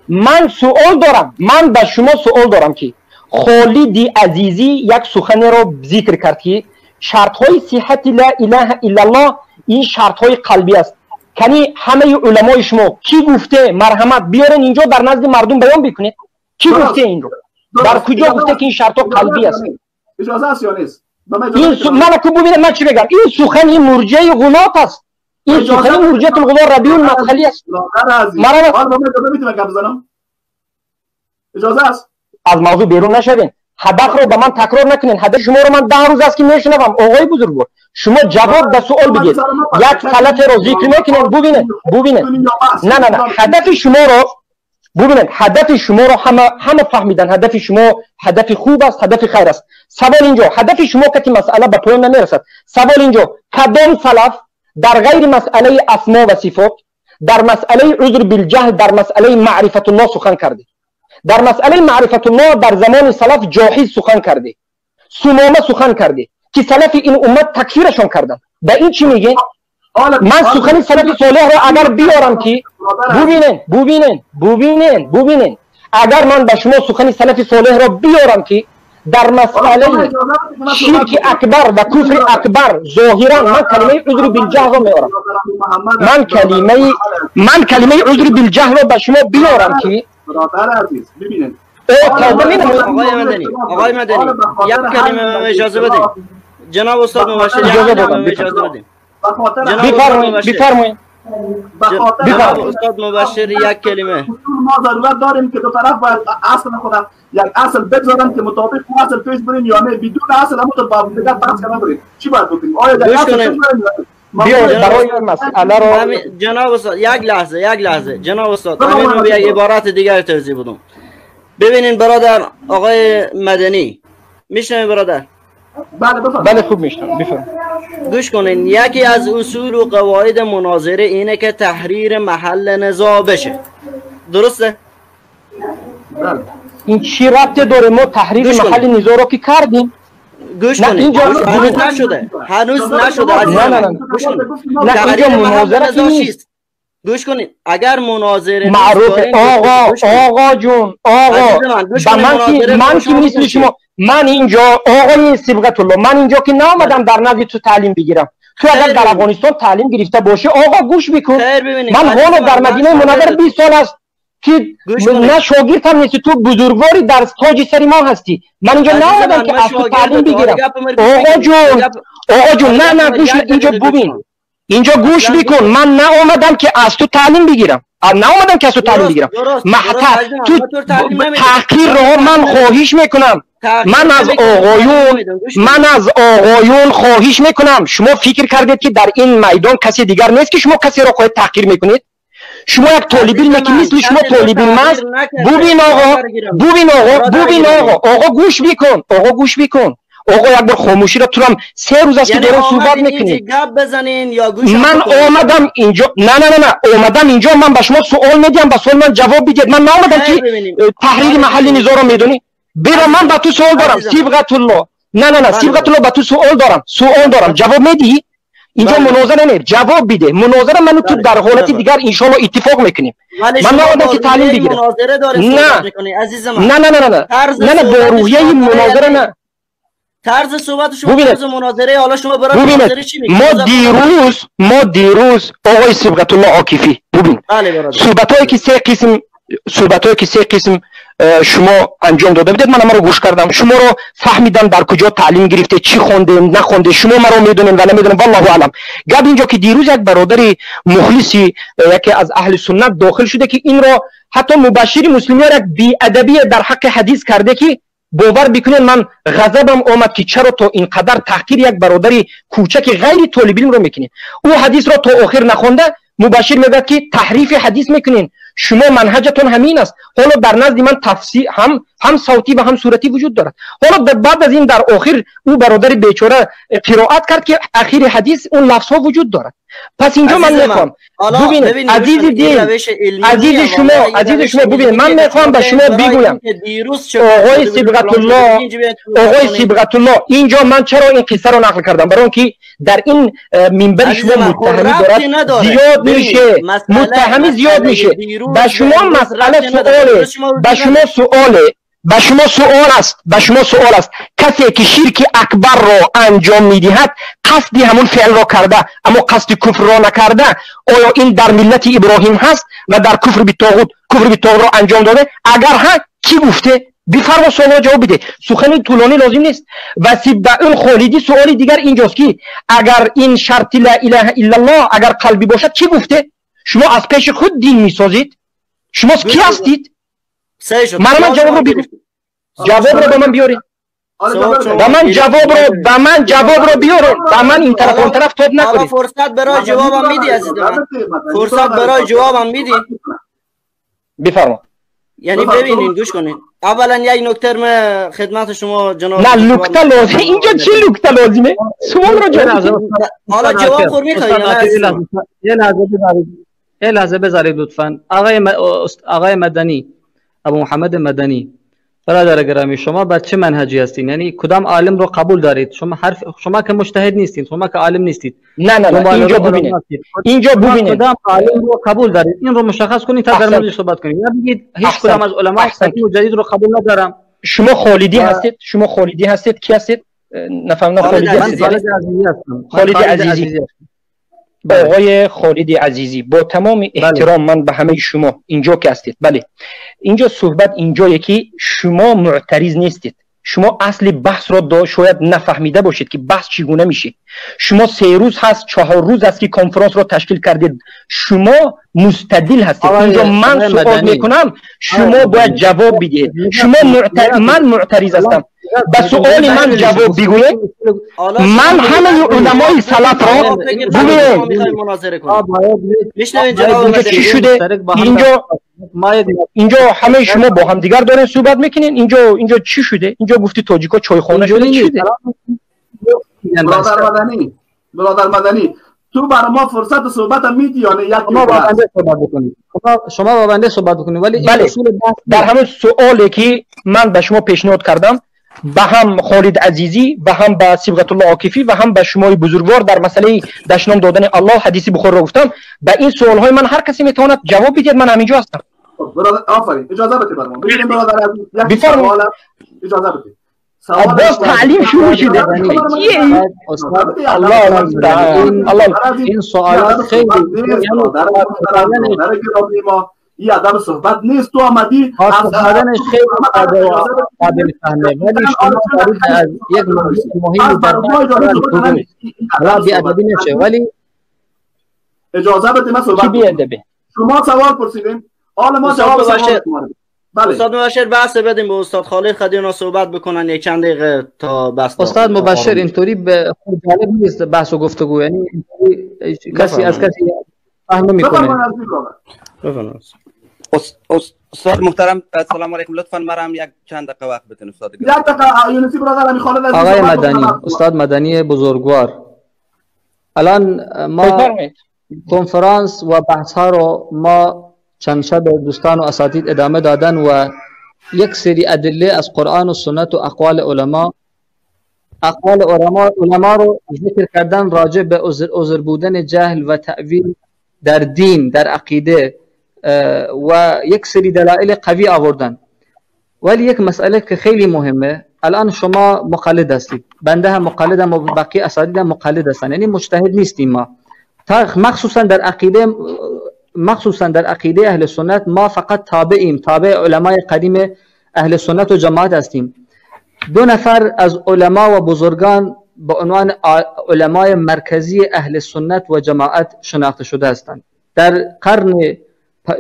من سوال دارم، من به شما سوال دارم که خالد عزیزی یک سخن را ذکر کرد که شرط های صحت لا اله الا الله این شرط های قلبی است. یعنی همه علمای شما کی گفته؟ مرحمت بیارن اینجا در نزد مردم بیان بکنید کی گفته این رو، در کجا گفته که این شرط ها قلبی است؟ اجازه است یا نیست؟ این من که ببینم من چی بگم، این سخن این مرجع غلات است، این سخن مرجع الغلات ربیع المدخلی است. اجازه است از موضوع بیرون نشوین، هدف رو به من تکرار نکنین. هدف شما رو من 10 روز است که میشنوم آقای بزرگوار. شما جواب به سوال بگید، یک غلط رو ذکر نکنین. ببینید ببینید، نه نه نه، هدف شما رو ببینید، هدف شما رو همه فهمیدن. هدف شما هدف خوب است، هدف خیر است. سوال اینجا، هدف شما که مسئله به پایان نمیرسد. سوال اینجا، کدام سلف در غیر مسئله اسما و صفات، در مسئله عذر بالجهل، در مسئله معرفت الله سخن کرده؟ در مسئله معرفت الله در زمان سلف جاحظ سخن کرده، سمامه سخن کرده که سلف این امت تکفیرشون کردن. به این چی میگه؟ من سخن سلف صالح را اگر بیارم که ببینن ببینن ببینن ببینن، اگر من به شما سخن سلف صالح را بیارم که در مسئله شرک اکبر و کفر اکبر ظاهرا من کلمه عذر بالجهل را میارم، من کلمه عذر بالجهل را به شما بیارم که برادر عزیز ببینید، آقای مدنی، آقای مدنی یک کلمه اجازه بدید جناب استاد مبشر، اجازه بدید. بفرمایید بفرمایید. جناب استاد مبشر یک کلمه. ما ضرورت داریم که دو طرف باید اصل خود یک اصل بگذارن که مطابق اصل پیش بریم یا نه، بدون اصل همونطور با دیگر بحث کردن بریم. چی باید بکنیم؟ آیا در اصل برای مسئله رو جناب استاد یک لحظه، یک لحظه جناب استاد، همین رو به یک عبارت دیگر توضیح بدم. ببینین برادر آقای مدنی، میشنوی برادر؟ بله بفرمایید. بله خوب میشنوم، بفرمایید. گوش کنین، یکی از اصول و قواعد مناظره اینه که تحریر محل نزاع بشه، درسته؟ بله. این چی ربط داره؟ ما تحریر محل نزاع رو که کردیم. گوش کنید، اینجا هنوز نشده، هنوز نشده. نه نه نه، نه اینجا مناظره نیست. گوش کنید، اگر مناظره معروف آقا، آقا جون، آقا من که مثل شما، من اینجا آقای صبغت الله، من اینجا که نامدم در نزد تو تعلیم بگیرم. تو اگر در افغانستان تعلیم گرفته باشی آقا گوش بکن. من حالا در مدینه منوره 20 سال است که نه شاگرد هم نیستی، تو بزرگواری در تاج سر ما هستی. من اینجا نامدم که از تو تعلیم بگیرم. آقا جون، آقا جون، نه نه گوش، اینجا ببین، اینجا گوش بکن. من نه آمدم که از تو تعلیم بگیرم، نه آمدم که از تو تعلیم بگیرم. تو تحقیر رو من خواهش میکنم. من از آقایون، من از آقایون خواهش میکنم. شما فکر کردید که در این میدان کسی دیگر نیست که شما کسی را خواهید تحقیر میکنید؟ شما یک طالب علم که مثل شما طالب علم است. ببین آقا، ببین آقا، ببین آقا، آقا گوش بکن، آقا گوش بکن. آقا یک بار خاموشی را تو هم 3 روز است که دارم صحبت میکنی. من آمدم اینجا، نه نه نه نه، آمدم اینجا من به شما سوال میدم، به سوال من جواب بدید. من نآمدم که تحریر محل نزاع را میدونی. برا من به تو سوال دارم صبغت الله. نه نه نه، صبغت الله به تو سوال دارم، سوال دارم، جواب میدی؟ اینجا مناظره نه، جواب بده. مناظره منو تو در حالت دیگر ان شاء الله اتفاق میکنیم. من نآمدم که تعلیم بگیرم. نه نه نه نه نه نه نه، با روحیه مناظره نه. طرز صحبت شما طرز مناظره. حالا شما برای مناظره چی میگید؟ ما دیروز آقای صبغت الله عاکفی، ببین صحبتایی که سه قسم، صحبتایی که سه قسم شما انجام داده بودید، من رو گوش کردم، شما رو فهمیدم در کجا تعلیم گرفته، چی خونده نخونده، شما مرا میدونین و نمیدونم، والله اعلم. گپ اینجا که دیروز یک برادر مخلصی یکی از اهل سنت داخل شده که این رو حتی مبشر مسلمی یک بی ادبی در حق حدیث کرده که باور بکنین من غضبم آمد که چرا تا اینقدر تحقیر یک برادر کوچک غیر طالب علم رو میکنین. او حدیث را تا آخر نخونده، مبشر میگه که تحریف حدیث میکنین، شما منهجتون همین است. حالا در نزد من تفسیر هم صوتی و هم صورتی وجود دارد. حالا بعد از این در آخر او برادر بیچاره قرائت کرد که اخیر حدیث اون لفظ ها وجود دارد. پس اینجا من میخوام ببینید عزیز دین، عزیز شما، عزیز شما، ببینید من میخوام به شما بگویم آقای صبغت الله، آقای صبغت الله، اینجا من چرا این قصه رو نقل کردم؟ برای اینکه در این منبر شما متهمی دارد زیاد میشه، متهمی زیاد میشه. به شما مسئله سواله، به شما سواله، به شما سوال است، به شما سوال است. کسی که شرک اکبر را انجام میدهد قصدی همون فعل را کرده اما قصد کفر را نکرده، آیا این در ملت ابراهیم هست و در کفر بالطاغوت، کفر بالطاغوت را انجام داده؟ اگر ها، کی گفته؟ بفرما سوال جواب بده، سخن طولانی لازم نیست. و سبع خالدی سوال دیگر اینجاست که اگر این شرط لا اله الا الله اگر قلبی باشد کی گفته؟ شما از پیش خود دین میسازید؟ شما کی هستید؟ من جواب رو بگو، جواب رو به من بیارید، به من جواب رو، به من جواب رو بیارید، به من این طرف اون طرف توب نکنید. فرصت برای جوابم میدی عزیز من؟ فرصت برای جوابم میدی؟ بفرما. یعنی ببینین، گوش کنین. اولا یک نکته من خدمت شما جناب، نه نکته لازمه اینجا، چی نکته لازمه؟ سوال رو جواب. حالا جواب خور میخوای؟ یه لحظه بذارید، یه لحظه بذارید لطفا. آقای مدنی، ابو محمد مدنی، برادر گرامی، شما بر چه منهجی هستین؟ یعنی کدام عالم رو قبول دارید؟ شما حرف شما که مجتهد نیستین، شما که عالم نیستید. نه نه نه، اینجا ببینید، اینجا ببینید کدام عالم رو قبول دارید، این رو مشخص کنید تا در موردش صحبت کنیم. یا بگید هیچ کدام از علما قدیم و جدید رو قبول ندارم. شما خالدی هستید؟ شما خالدی هستید؟ کی هستید؟ نفهمیدم. خالدی هستید؟ خالد عزیزی. آقای خالد عزیزی، با تمام احترام من به همه شما اینجا که هستید، بله اینجا صحبت اینجایه که شما معترض نیستید، شما اصل بحث را شاید نفهمیده باشید که بحث چگونه میشه. شما 3 روز هست، 4 روز است که کنفرانس را تشکیل کردید، شما مستدل هستید. اینجا من سوال میکنم، شما باید جواب بدید. شما من معترض هستم، به سوال من جواب بگوید. من همه علمای سلف را ببینید اینجا چی شده، اینجا همه شما با هم دیگر دارین صحبت میکنین. اینجا چی شده؟ اینجا گفتی تاجیکا چایخانه شده، چی شده؟ برادر مدنی، برادر مدنی، تو برای ما فرصت صحبت میدی یا نه؟ یک شما با بنده صحبت بکنید، شما با بنده صحبت بکنید، ولی این اصول بحث در همون سوالی که من به شما پیشنهاد کردم، به هم خالد عزیزی و هم به صبغت الله عاکفی و هم به شمای بزرگوار در مسئله دشنام دادن الله حدیث بخاری را گفتم، به این سوال های من هر کسی میتواند جواب بدهد، من همینجا هستم. برادر آفرین، اجازه بده برام. ببینید برادر عزیز، یک سوال اجازه بده. باز تعلیم شروع شده. الله این سوالات خیلی این عدم صحبت نیست. تو آمدی از خیلی قابل فهمه، ولی شما دارید از یک موضوع مهم در بحث بی‌ادبی نشه، ولی اجازه بده من صحبت کنم. شما سوال پرسیدیم، حالا ما جواب سوال. بله. استاد مبشر بحث بدیم به استاد خالد خدیونا صحبت بکنن یک چند دقیقه تا بحث. استاد مبشر اینطوری به خود جالب نیست بحث و گفتگو، یعنی کسی از کسی فهم نمیکنه. استاد محترم السلام علیکم، لطفا مرام یک چند دقیقه وقت بدین استاد. یک دقیقه یونسی برادر امی خالد عزیز. آقای مدنی، استاد مدنی بزرگوار، الان ما کنفرانس و بحث ها رو ما چند شب دوستان و اساتید ادامه دادن و یک سری ادله از قرآن و سنت و اقوال علما رو ذکر کردن راجع به عذر بودن جهل و تأویل در دین، در عقیده، و یک سری دلایل قوی آوردن. ولی یک مسئله که خیلی مهمه، الان شما مقلد هستید، بنده هم مقلدم و بقیه اساتید هم مقلد هستن، یعنی مجتهد نیستیم ما. مخصوصا در عقیده، مخصوصا در عقیده اهل سنت ما فقط تابعیم، تابع علمای قدیم اهل سنت و جماعت هستیم. دو نفر از علما و بزرگان به عنوان علمای مرکزی اهل سنت و جماعت شناخته شده هستند در قرن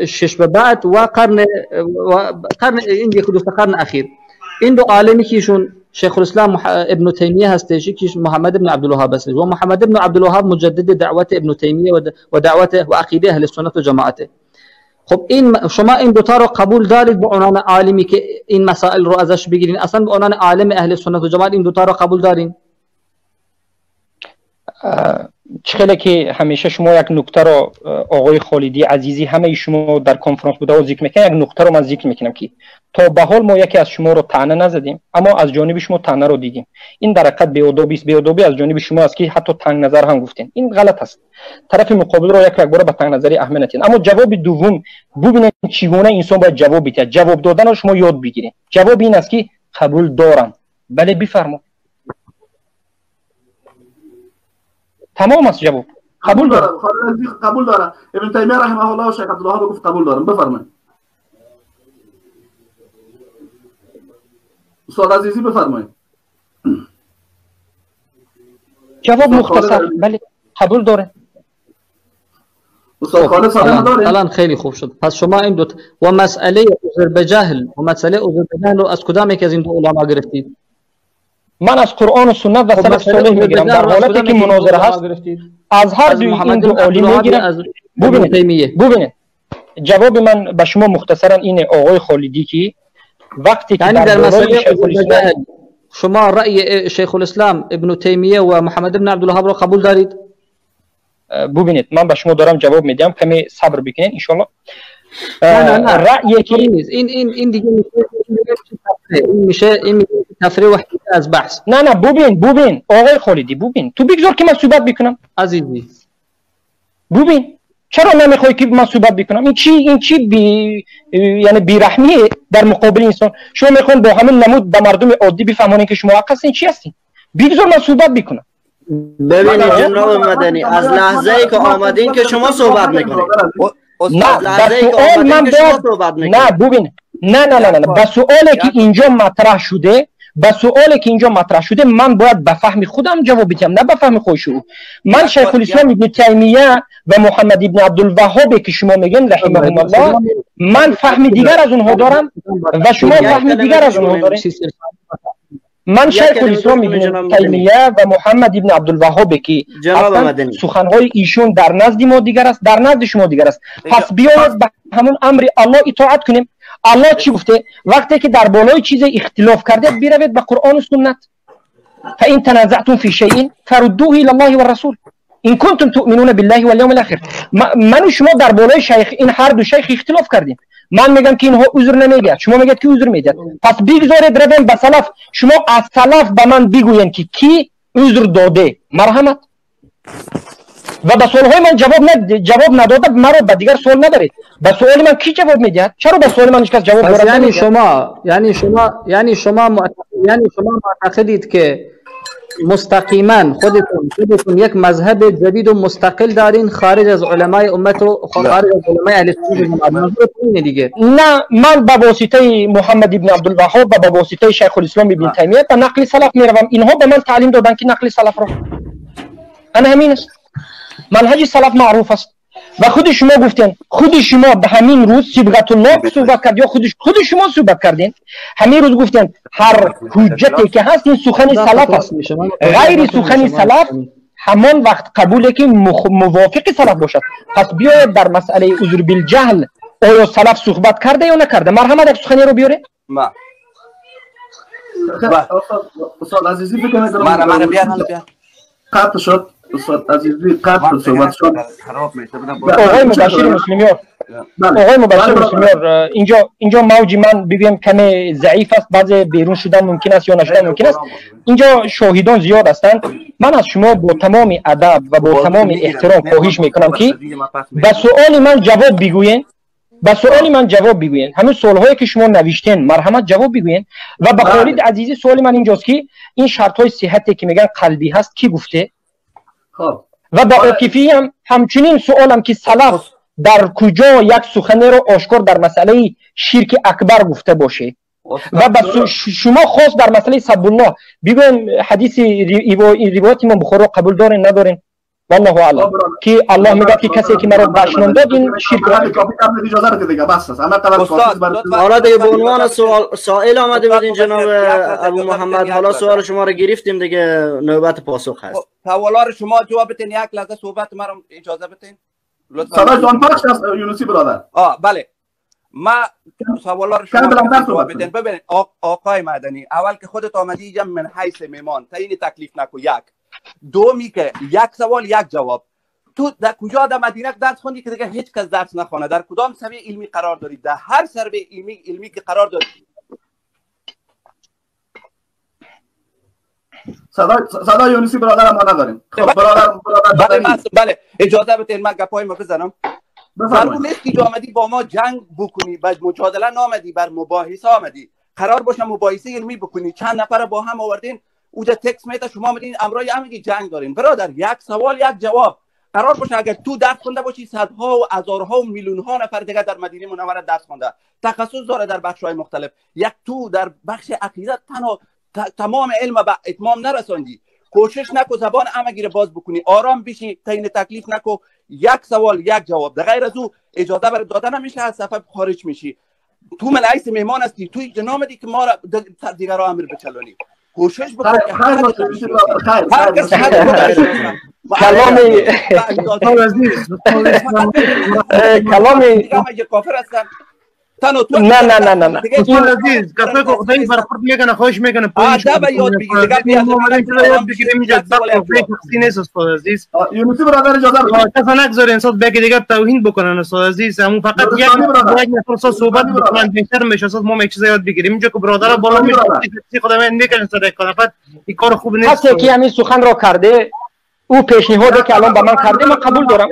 شش به بعد و قرن این یک دو قرن اخیر. این دو عالمی که ایشون شیخ الاسلام ابن تیمیه هستش، یکیش محمد ابن عبدالوهاب هستش و محمد ابن عبدالوهاب مجدد دعوت ابن تیمیه و دعوت و عقیده اهل سنت و جماعته. خب این شما این دوتا رو قبول دارید به عنوان عالمی که این مسائل رو ازش بگیرین؟ اصلا به عنوان عالم اهل سنت و جماعت این دوتا رو قبول دارین؟ چخیلی که همیشه شما یک نکته رو آقای خالدی عزیزی همه شما در کنفرانس بوده و ذکر میکنن، یک نکته رو من ذکر میکنم که تا به حال ما یکی از شما رو طعنه نزدیم، اما از جانب شما طعنه رو دیدیم. این در حقیقت بی‌ادبی است، بی‌ادبی از جانب شما است که حتی تنگ نظر هم گفتین، این غلط است. طرف مقابل رو یک بار به تنگ نظری اهمیت ندین. اما جواب دوم، ببینید چگونه انسان باید جواب بده. جواب دادن رو شما یاد بگیرید. جواب این است که قبول دارم، بله بفرما، تمام است جواب. قبول دارم، قبول دارم. ابن تیمیه رحمه الله و شیخ عبدالوهاب گفت قبول دارم. بفرمایید استاد عزیزی، بفرمایید. جواب مختصر، بله قبول داره. استاد خالد سلام داره. الان خیلی خوب شد. پس شما این دو و مسئله عذر به جهل و مسئله عذر به جهل رو از کدام یک از این دو علما گرفتید؟ من از قرآن و سنت و سلف صالح میگیرم. در حالتی که مناظره هست از هر دوی این دو عالم میگیرم. ببینید جواب من به شما مختصرا اینه آقای خالدی که وقتی که در مسئله شما رأی شیخ الاسلام ابن تیمیه و محمد ابن عبدالوهاب رو قبول دارید؟ ببینید من به شما دارم جواب میدم، کمی صبر بکنین ان شاء الله. نه رأیی که این دیگه میشه این تفریح و از بحث. نه ببین آقای خالدی، ببین تو بگذار که من صحبت بکنم عزیزی. ببین چرا نمیخوای که من صحبت بکنم؟ این چی یعنی بیرحمیه در مقابل انسان. شما میخوان با همین نمود به مردم عادی بفهمونین که شما حق هستین، چی هستین؟ بگذار من صحبت بکنم. ببینید جناب مدنی، از لحظه ای که آمدین که شما صحبت میکنید. نه به سوال من باید نه ببین نه نه نه نه به سوالی که اینجا مطرح شده، به سوالی که اینجا مطرح شده من باید به فهم خودم جواب بدم، نه به فهم خودش او. من شیخ الاسلام ابن تیمیه و محمد ابن عبدالوهاب که شما میگین رحمهم الله، من فهم دیگر از اونها دارم و شما فهم دیگر از اونها دارین. من شیخ الاسلام ابن تیمیه و محمد ابن عبدالوهاب که سخنهای ایشون در نزد ما دیگر است، در نزد شما دیگر است. پس بیاید به همون امر الله اطاعت کنیم. الله چی گفته؟ وقتی که در بالای چیز اختلاف کرده بروید به قرآن و سنت. فإن تنازعتم في شيء فردوه الى الله والرسول. إن كنتم تؤمنون بالله واليوم الآخر. من و شما در بالای شیخ این هر دو شیخ اختلاف کردیم. من میگم که اینها عذر نمیگه، شما میگید که عذر میدید. پس بگذارید رویم به سلف. شما از سلف به من بگوین که کی عذر داده، مرحمت. و به سوالهای من جواب نداده، مرا به دیگر سوال ندارید. به سوال من کی جواب میدهد؟ چرا به سوال من هیچ کس جواب دارد؟ یعنی شما معتقدید که مستقیما خودتون یک مذهب جدید و مستقل دارین خارج از علمای امت و خارج از علمای اهل سنت اینه دیگه؟ نه، من به واسطه محمد ابن عبدالوهاب و به واسطه شیخ الاسلام ابن تیمیه به نقل سلف میروم. اینها به من تعلیم دادن که نقل سلف را. انا همین است. منهج سلف معروف است. و خود شما گفتین، خود شما به همین روز صبغت الله صحبت کرد یا خود شما صحبت کردین، همین روز گفتین هر حجتی که هست این سخن سلف است، غیر سخن سلف همان وقت قبوله که موافق سلف باشد. پس بیاید در مسئله عذر بالجهل آیا سلف صحبت کرده یا نکرده؟ مرحمت یک سخنی رو بیاره. ما استاد عزیزی فکر می‌کنم قطع شد. استاد عزیزی قطع صحبت شد. آقای مبشر مسلمیار، آقای مبشر مسلمیار، اینجا موج من بگویم کمی ضعیف است، بعضی بیرون شدن ممکن است یا نشدن ممکن است. اینجا شاهدان زیاد هستند. من از شما با تمام ادب و با تمام احترام خواهش میکنم که به سوال من جواب بگوین. به سوال من جواب بگوین. همین سوالهایی که شما نوشتین مرحمت جواب بگوین. و به خالد عزیزی سوال من اینجاست که این شرط های صحتی که میگن قلبی هست کی گفته؟ و با عاطفی هم همچنین سوالم که سلف در کجا یک سخنی رو آشکار در مسئله شرک اکبر گفته باشه؟ و با شما خاص در مسئله سب الله بگویم حدیث روایت امام بخاری رو قبول دارین ندارین؟ والله اعلم که الله میگه که کسی که مرا دشنام داد این شرک را. حالا دیگه به عنوان سوال آمده بودین جناب ابو محمد، حالا سوال شما رو گرفتیم دیگه، نوبت پاسخ هست. سوالا رو شما جواب بدین، یک لحظه صحبت مرا اجازه بدین لطفا. صدایتان پخش است یونسی برادر. بله، ما سوالا رو شما جواب بدین. ببینید آقای مدنی، اول که خودت آمدی اینجا من حیث مهمان تعیین تکلیف نکو. یک دومی که یک سوال یک جواب. تو در کجا در مدینه درس خوندی که دیگه هیچ کس درس نخونه؟ در کدام سویه علمی قرار داری؟ در هر سویه علمی که قرار داری. صدای یونسی برادر ما نداریم. خب برادر بله اجازه بدین من گپای ما بزنم. ضرور نیست که آمدی با ما جنگ بکنی، بر مجادله نامدی، بر مباحثه آمدی. قرار باشه مباحثه علمی بکنی. چند نفر با هم آوردین اوجا تکس میته، شما میدین امرای همگی جنگ دارین. برادر یک سوال یک جواب. قرار باشه اگر تو درس خونده باشی، صدها و هزارها و میلیون ها نفر دیگه در مدینه منوره درس خونده، تخصص داره در بخش های مختلف. یک تو در بخش عقیده تنها تمام علم به اتمام نرساندی. کوشش نکو زبان همگی رو باز بکنی، آرام بشی، تعیین تکلیف نکو. یک سوال یک جواب. در غیر از او اجازه برای دادن نمیشه، از صفحه خارج میشی. تو من عیس مهمان هستی، تو نامدی که ما را دیگران امر بچلونی. کوشش بکن که هر کس کلامی کافر هستن. نه نه نه نه نه عزیز کسایی که خدای برخورد میکنه خواهش میکنه ادب یاد بگیر. یاد بگیریم اینجا شخصی نیست استاد عزیز. یونسی برادر اجازه بده کسا نگذارین استاد بگه دیگه توهین بکنن استاد عزیز. همون فقط یک نفر استاد صحبت بکنن بهتر میشه استاد. ما یک چیز یاد بگیریم اینجا که برادر بالا میشه شخصی خودم میکنه استاد. فقط این کار خوب نیست. کسی که همین سخن را کرده او پیشنهادی که الان به من کرده من قبول دارم.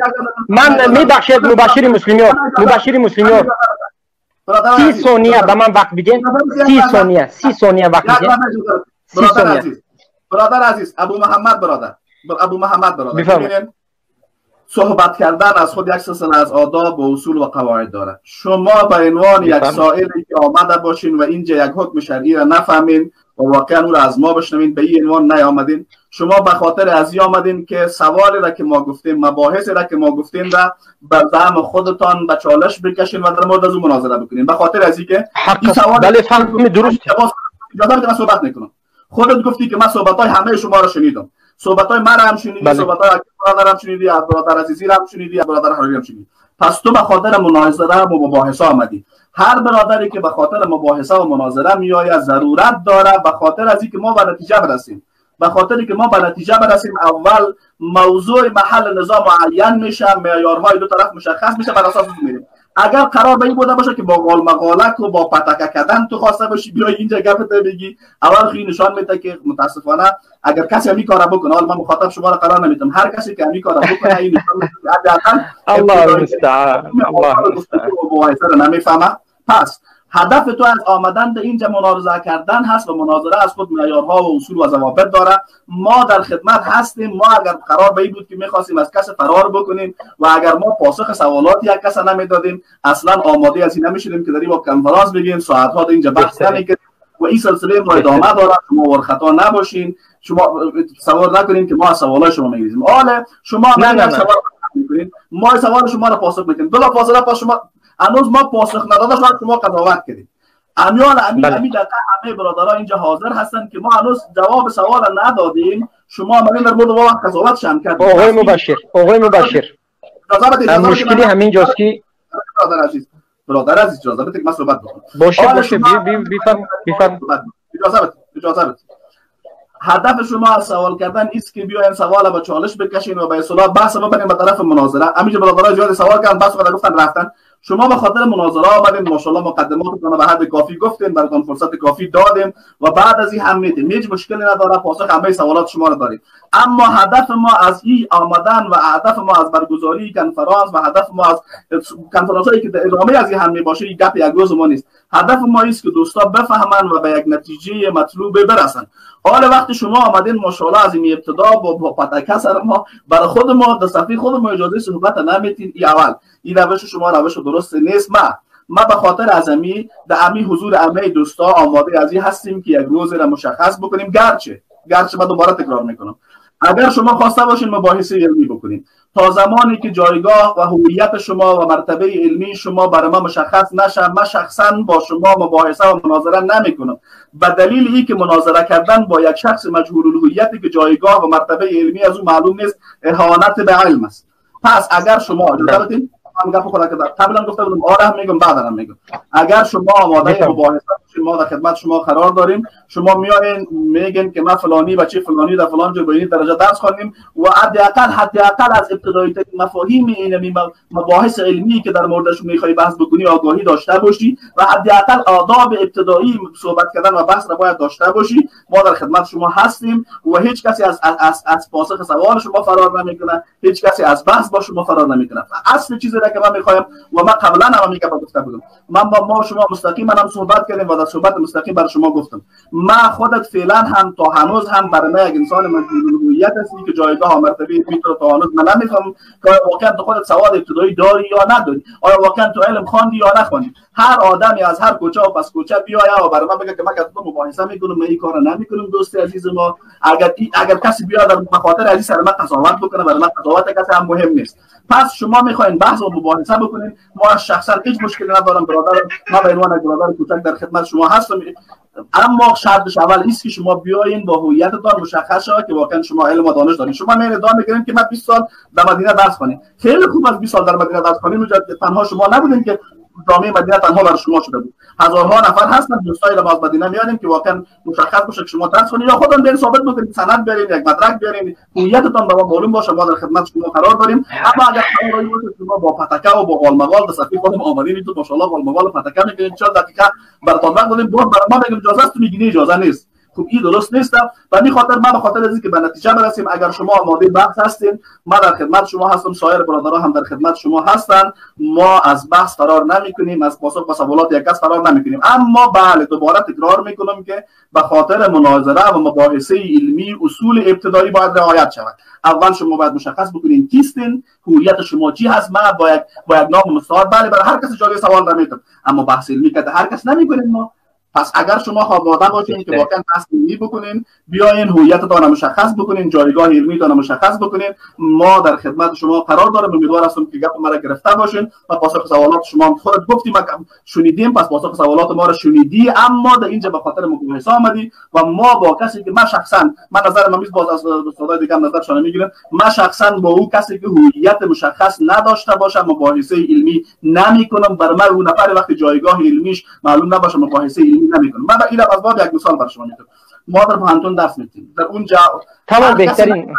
من میبخشید مبشر مسلمیار، مبشر مسلمیار 30 ثانیه به من وقت بدین. 30 ثانیه، 30 ثانیه وقت بدین. 30 ثانیه. برادر عزیز ابو محمد برادر، ابو محمد برادر، ببینید صحبت کردن از خود یک سلسله از آداب و اصول و قواعد داره. شما به عنوان یک سائلی که آمده باشین و اینجا یک حکم شرعی را نفهمین و واقعا او را از ما بشنوین، به این عنوان نیامدین. شما به خاطر از این آمدین که سوالی را که ما گفتیم، مباحثی را که ما گفتیم را به زعم خودتان به چالش بکشین و در مورد از او مناظره بکنین. به خاطر از اینکه این سوال بله فهم درست. اجازه بده من صحبت نکنم. خودت گفتی که من صحبت‌های همه شما را شنیدم. صحبت‌های من هم شنیدی، صحبت‌های برادر هم شنیدی، از برادر عزیزی هم شنیدی، از برادر حبیبی هم شنیدی. پس تو به خاطر مناظره و مباحثه آمدی. هر برادری که به خاطر مباحثه و مناظره میآید ضرورت داره به خاطر از اینکه ما به نتیجه برسیم. به خاطری که ما به نتیجه برسیم اول موضوع محل نزاع معین میشه، معیارهای دو طرف مشخص میشه، بر اساس میریم. اگر قرار به این بوده باشه که با قال مقالک و با پتکه کردن تو خواسته باشی بیای اینجا گپت بگی، اول خیلی نشان میده که متاسفانه اگر کسی همین کارا بکنه، حالا من مخاطب شما رو قرار نمیدم، هر کسی که همین کارا بکنه این نشان میده حداقل الله المستعان، الله المستعان، نمیفهمه. پس هدف تو از آمدن به اینجا مناظره کردن هست و مناظره از خود معیارها و اصول و ضوابط داره. ما در خدمت هستیم. ما اگر قرار به این بود که میخواستیم از کس فرار بکنیم و اگر ما پاسخ سوالات یک کس نمیدادیم، اصلا آماده از این نمیشدیم که در این کنفرانس بگیم، ساعتها در اینجا بحث نمیکردیم و این سلسله ما ادامه داره. شما ورخطا نباشین، شما سوال نکنین که ما از سوالای شما میگیریم. حالا شما نه سوال میکنین، ما سوال شما رو پاسخ میکنیم. بلافاصله پس شما هنوز ما پاسخ نداده شاید شما قضاوت کردید. امیال امین امین دقیقه همه برادرها اینجا حاضر هستن که ما هنوز جواب سوال ندادیم، شما عملی در مورد ما قضاوت شم کردید. آقای مبشر، آقای مبشر، مشکلی همین جاست که برادر عزیز اجازه بدید من صحبت بکنم. باشه باشه، بفرم. اجازه بدید، اجازه بدید. هدف شما از سوال کردن ایست که بیاین سوال با چالش بکشین و به اصطلاح بحث ببرین به طرف مناظره. همینجا برادرها زیاد سوال کردن، بحث خود گفتن رفتن. شما به خاطر مناظره آمدین، ماشاءالله مقدماتتون به حد کافی گفتین، براتون فرصت کافی دادیم و بعد از این هم میدیم، هیچ مشکلی نداره، پاسخ همه سوالات شما رو داریم. اما هدف ما از این آمدن و هدف ما از برگزاری کنفرانس و هدف ما از کنفرانس هایی که در ادامه از این هم میباشه، این گپ یک روز ما نیست. هدف ما است که دوستا بفهمن و به یک نتیجه مطلوب برسن. حالا وقتی شما آمدین ماشاءالله از این ابتدا با پتکه سر ما، برای خود ما در صفحه خود ما اجازه صحبت نمیتین. این اول این روش شما روش درست نیست. ما به خاطر از امی در امی حضور همه دوستا آماده از این هستیم که یک روز را مشخص بکنیم. گرچه من دوباره تکرار میکنم، اگر شما خواسته باشین مباحثه علمی بکنیم، تا زمانی که جایگاه و هویت شما و مرتبه علمی شما برای ما مشخص نشه، من شخصا با شما مباحثه و مناظره نمیکنم، به دلیل ای که مناظره کردن با یک شخص مجهول الهویتی که جایگاه و مرتبه علمی از او معلوم نیست، اهانت به علم است. پس اگر شما اجازه بدین، من گپ خودم که قبلا گفته بودم، آره میگم بعدا میگم، اگر شما آماده مباحثه باشین ما در خدمت شما قرار داریم. شما میاین میگن که ما فلانی بچه فلانی در فلان جای به این درجه درس خواندیم و حداقل از ابتدایی ترین مفاهیم این مباحث علمی که در موردش میخوای بحث بکنی آگاهی داشته باشی و حداقل آداب ابتدایی صحبت کردن و بحث را باید داشته باشی. ما در خدمت شما هستیم و هیچ کسی از پاسخ سوال شما فرار نمیکنه، هیچ کسی از بحث با شما فرار نمیکنه. اصل چیزی که من میخوایم و من قبلا هم میگم گفته بودم، من با ما شما مستقیم هم صحبت کردیم و در صحبت مستقیم برای شما گفتم، من خودت فعلا هم تا هنوز هم برای من یک انسان مجهول الهویت هستی که جایگاه و مرتبه علمی تو تا هنوز من نمیفهمم که واقعا تو خودت سواد ابتدایی داری یا نداری، آیا واقعا تو علم خواندی یا نخواندی. هر آدمی از هر کوچه و پس کوچه بیاید و برای من بگه که من تو مباحثه میکنم، من این کارو نمیکنم. دوست عزیز ما، اگر کسی بیاد در مخاطر عزیز سر من قضاوت بکنه، برای من قضاوت کسی هم مهم نیست. پس شما میخواین بحث و مباحثه بکنین، ما شخصا هیچ مشکلی ندارم برادر، من به عنوان برادر کوچک در خدمت شما هستم. اما شرطش اول ایست که شما بیاین با هویتتان مشخص شود که واقعا شما علم و دانش دارین. شما میرید ادعا میکنین که من 20 سال در مدینه درس خوندم. خیلی خوب، از 20 سال در مدینه درس خوندین، تنها شما نبودین که جامعه مدینه تنها برای شما شده بود، هزارها نفر هستن دوستای ما از مدینه میاریم که واقعا مشخص باشه که شما درس خوندین یا خودتون بیاین ثابت بکنید، سند بیارین، یک مدرک بیارین، هویتتان به ما معلوم باشه، ما در خدمت شما قرار داریم. اما اگر قرار باشه شما با پتکه و با قالمقال به صفحه خودم آمدین، تو ماشاءالله قالمقال پتکه میکنین، 40 دقیقه براتون وقت دادیم، باز برای ما میگم اجازه است، میگین اجازه نیست. خب این درست نیست. و می خاطر من به خاطر از اینکه به نتیجه برسیم، اگر شما آماده بحث هستین ما در خدمت شما هستم، سایر برادرها هم در خدمت شما هستن. ما از بحث فرار نمیکنیم، از پاسخ به سوالات یک کس فرار نمیکنیم. اما بله، دوباره تکرار میکنم که به خاطر مناظره و مباحثه علمی اصول ابتدایی باید رعایت شود. اول شما باید مشخص بکنین کیستین، هویت شما چی هست. ما باید نام مستعار، بله برای هر کس اجازه سوال نمیدم، اما بحث علمی که هر کس نمیکنیم ما. پس اگر شما آماده باشین که واقعا بحث علمی بکنین، بیاین هویتتان مشخص بکنین، جایگاه علمیتان مشخص بکنین، ما در خدمت شما قرار داریم. امیدوار هستم که گپ مرا گرفته باشین و پاسخ سوالات شما خودت گفتی، ما شنیدیم، پس پاسخ سوالات ما را شنیدی، اما در اینجا به خاطر مباحثه آمدی و ما با کسی که من شخصا، من نظر من باز از استادای دیگه نظرشان میگیرم، من شخصا با او کسی که هویت مشخص نداشته باشه مباحثه علمی نمیکنم. بر من اون نفر وقتی جایگاه علمیش معلوم نباشه مباحثه علمی نمیکنم. من این از باب یک مثال بر شما میتونم. ما در پوهنتون درس میدیم. در اونجا تمام بهترین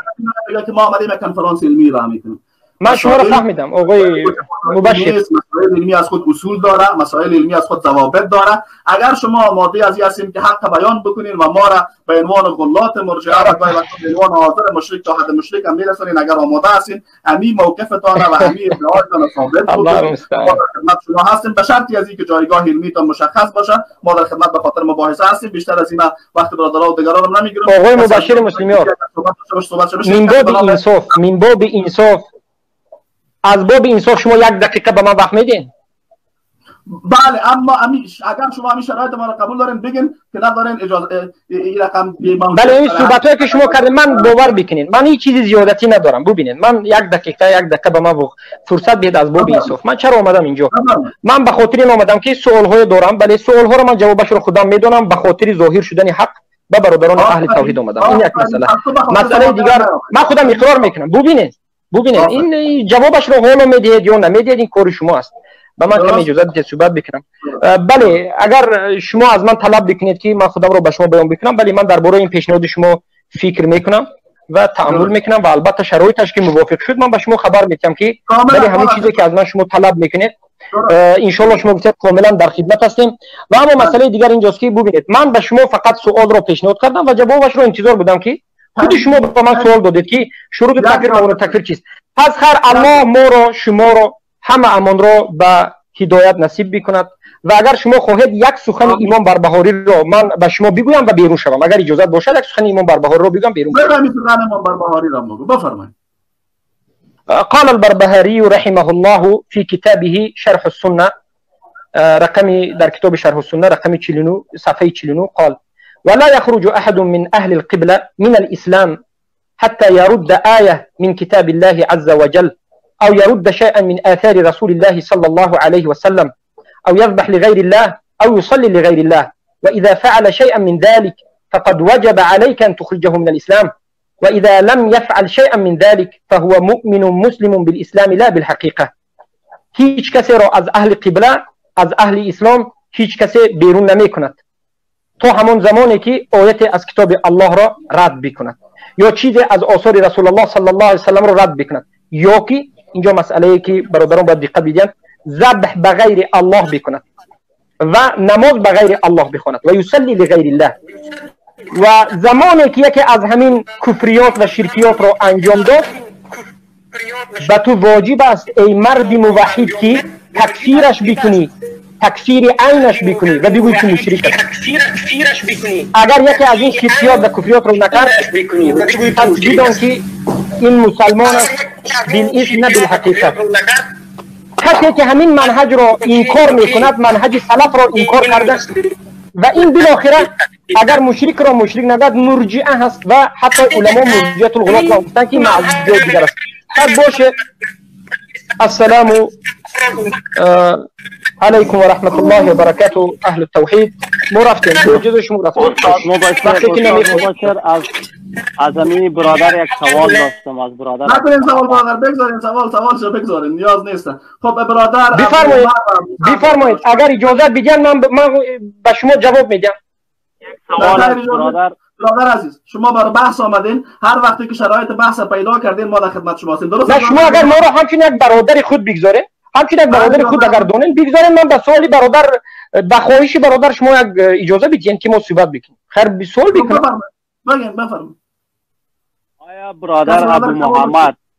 که ما آمدیم یک کنفرانس علمی را میکنیم. من شما رو فهمیدم آقای مبشر. مسائل علمی از خود اصول داره، مسائل علمی از خود ضوابط داره. اگر شما آماده از این هستیم که حق بیان بکنین و ما را به عنوان غلات مرجعه و به عنوان حاضر مشرک تا حد مشرک هم میرسونین، اگر آماده هستین امی موقفتان و امی ادعایتان ثابت بکنین، ما در خدمت شما هستیم، به شرطی از اینکه جایگاه علمیتان مشخص باشه. ما در خدمت به خاطر مباحثه هستیم، بیشتر از این وقت برادرها و دیگران هم نمیگیرم. آقای مبشر مسلمیار، من باب انصاف، از باب انصاف شما یک دقیقه به من وقت میدین؟ بله، اما اگر شما همین شرایط ما رو قبول دارین بگین که ندارین اجازه این رقم. بله، این صحبتایی که شما کردین من باور بکنین، من هیچ چیز زیادتی ندارم. ببینین من یک دقیقه به من فرصت بدید از باب انصاف. من چرا آمدم اینجا؟ من به خاطر این آمدم که سوال‌های دارم، بله سوال‌ها رو من جوابش رو خودم میدونم، به خاطر ظاهر شدن حق به برادران اهل توحید آمدم. این یک مسئله. مسئله دیگر من خودم اقرار میکنم. ببینید این جوابش رو حالا میدهید یا نمیدهید این کار شما است. به من کمی اجازه بدید صحبت بکنم. بله، اگر شما از من طلب بکنید که من خودم رو به شما بیان بکنم، بله من درباره این پیشنهاد شما فکر میکنم و تأمل میکنم و البته شرایطش که موافق شد من به شما خبر میدم که بله همین چیزی که از من شما طلب میکنید ان شاء الله شما گفتید کاملا در خدمت هستیم. و اما مسئله دیگر اینجاست که ببینید من به شما فقط سوال رو پیشنهاد کردم و جوابش رو انتظار بودم که خود شما به من سوال دادید که شروط تکفیر و تکفیر چیست. پس خیر الله ما را شما را همه امان را به هدایت نصیب بکند و اگر شما خواهید یک سخن امام بربهاری را من به شما بگویم و بیرون شوم، اگر اجازت باشد یک سخن امام بربهاری را بگویم بیرون شوم. سخن امام بربهاری را بگو، بفرمایید. قال البربهاري رحمه الله في كتابه شرح السنة، رقم در کتاب شرح السنة رقم 49 صفحه 49 قال: ولا يخرج أحد من أهل القبلة من الإسلام حتى يرد آية من كتاب الله عز وجل أو يرد شيئا من آثار رسول الله صلى الله عليه وسلم أو يذبح لغير الله أو يصلي لغير الله، وإذا فعل شيئا من ذلك فقد وجب عليك أن تخرجه من الإسلام، وإذا لم يفعل شيئا من ذلك فهو مؤمن مسلم بالإسلام لا بالحقيقة. هیچ کسی را از اهل قبله از اهل اسلام هیچ کسی بیرون نمی کند تا همون زمانی که آیت از کتاب الله را رد بکند یا چیزی از آثار رسول الله صلی الله علیه وسلم را رد بکند، یا که اینجا مسئله ای که برادران باید دقت بدین، ذبح به غیر الله بکند و نماز به غیر الله بخواند و یصلی لغیر الله. و زمانی که یکی از همین کفریات و شرکیات را انجام داد به تو واجب است ای مرد موحد که تکفیرش بکنی، تکفیر عینش بکنی و بگویی که مشرک است. اگر یکی از این شرکیات و کفریات رو نکرد پس بدان که این مسلمان است بالاسم نه بالحقیقت. کسی که همین منهج را انکار میکند منهج سلف را انکار کرده و این بالاخره اگر مشرک را مشرک نگد مرجئه هست و حتی علما مرجئه الغلات را گفتند که معذور دیگر است. پس باشه. السلام علیکم و رحمت الله و برکاته اهل التوحید. ما رفتیم جزء شما رفتیم. مباشر از همین برادر یک سوال داشتم از برادر. نکنین سوال برادر، بگذارین سوال شو بگذارین، نیاز نیست. خب برادر بفرمایید، بفرمایید اگر اجازه بدین من به شما جواب میدم. سوال از برادر عزیز، شما برای بحث آمدین، هر وقتی که شرایط بحث پیدا کردین ما در خدمت شما هستیم. درست؟ نه شما اگر ما را همچین یک برادر خود بگذارین، همچین یک برادر خود اگر دونین بگذارین، من به سوال برادر به خواهش برادر شما یک اجازه بدین که ما صحبت بکنیم. خیر سوال بکنم. بگین بفرمایید. آیا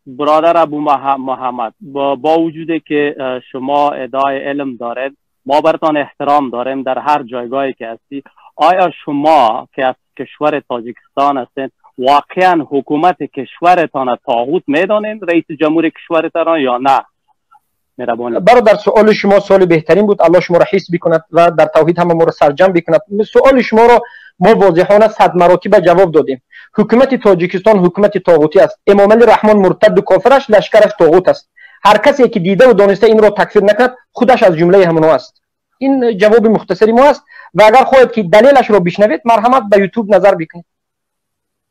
برادر ابو محمد با وجود که شما ادعای علم دارید، ما براتان احترام داریم در هر جایگاهی که هستی، آیا شما که از کشور تاجیکستان هستین واقعا حکومت کشورتان طاغوت میدانین، رئیس جمهور کشورتان یا نه؟ مهربانی. برادر سوال شما سوال بهترین بود، الله شما را حس بکند و در توحید هم ما را سرجم بکند. سوال شما را ما واضحانه 100 مراتب جواب دادیم. حکومت تاجیکستان حکومت طاغوتی است. امام علی رحمان مرتد و کافرش، لشکرش طاغوت است. هر کسی که دیده و دانسته این را تکفیر نکند خودش از جمله همونها است. این جواب مختصری ما است و اگر خواهید که دلیلش را بشنوید مرحمت به یوتیوب نظر بکنید.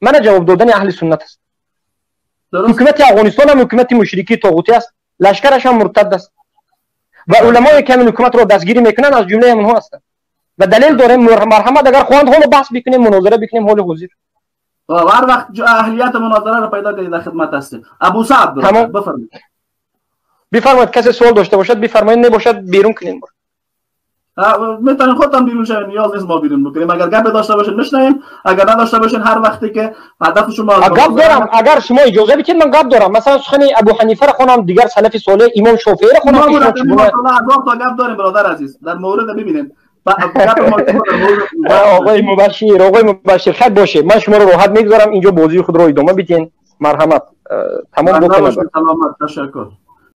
من جواب دادن اهل سنت است. حکومت افغانستان هم حکومت مشرکی طاغوتی است، لشکرش هم مرتد است و علمای که همین حکومت را دستگیری میکنن از جمله همونها هستند. و دلیل داریم. مرحمت اگر خواند حالا بحث بکنیم، مناظره بکنیم حال حاضر. و هر وقت اهلیت مناظره رو پیدا کردید در خدمت هستیم. ابو سعد بفرمایید. بفرمایید، کسی سوال داشته باشد بفرمایید، نباشد بیرون کنیم. میتونین خودتان بیرون شوین، نیاز نیست ما بیرون بکنیم. اگر گپ داشته باشین میشنویم، اگر نداشته باشین هر وقتی که هدف شما گپ دارم. اگر شما اجازه بدید من گپ دارم. مثلا سخن ابو حنیفه را خوانم، دیگر سلف صالح امام شافعی را خوانم. ما تا گپ داریم برادر عزیز، در مورد ببینیم. آقای مبشیر، آقای مبشیر خیر باشه، من شما رو راحت میگذارم اینجا بازی خود رو ادامه بدین. مرحمت تمام بکنید. سلامت، تشکر.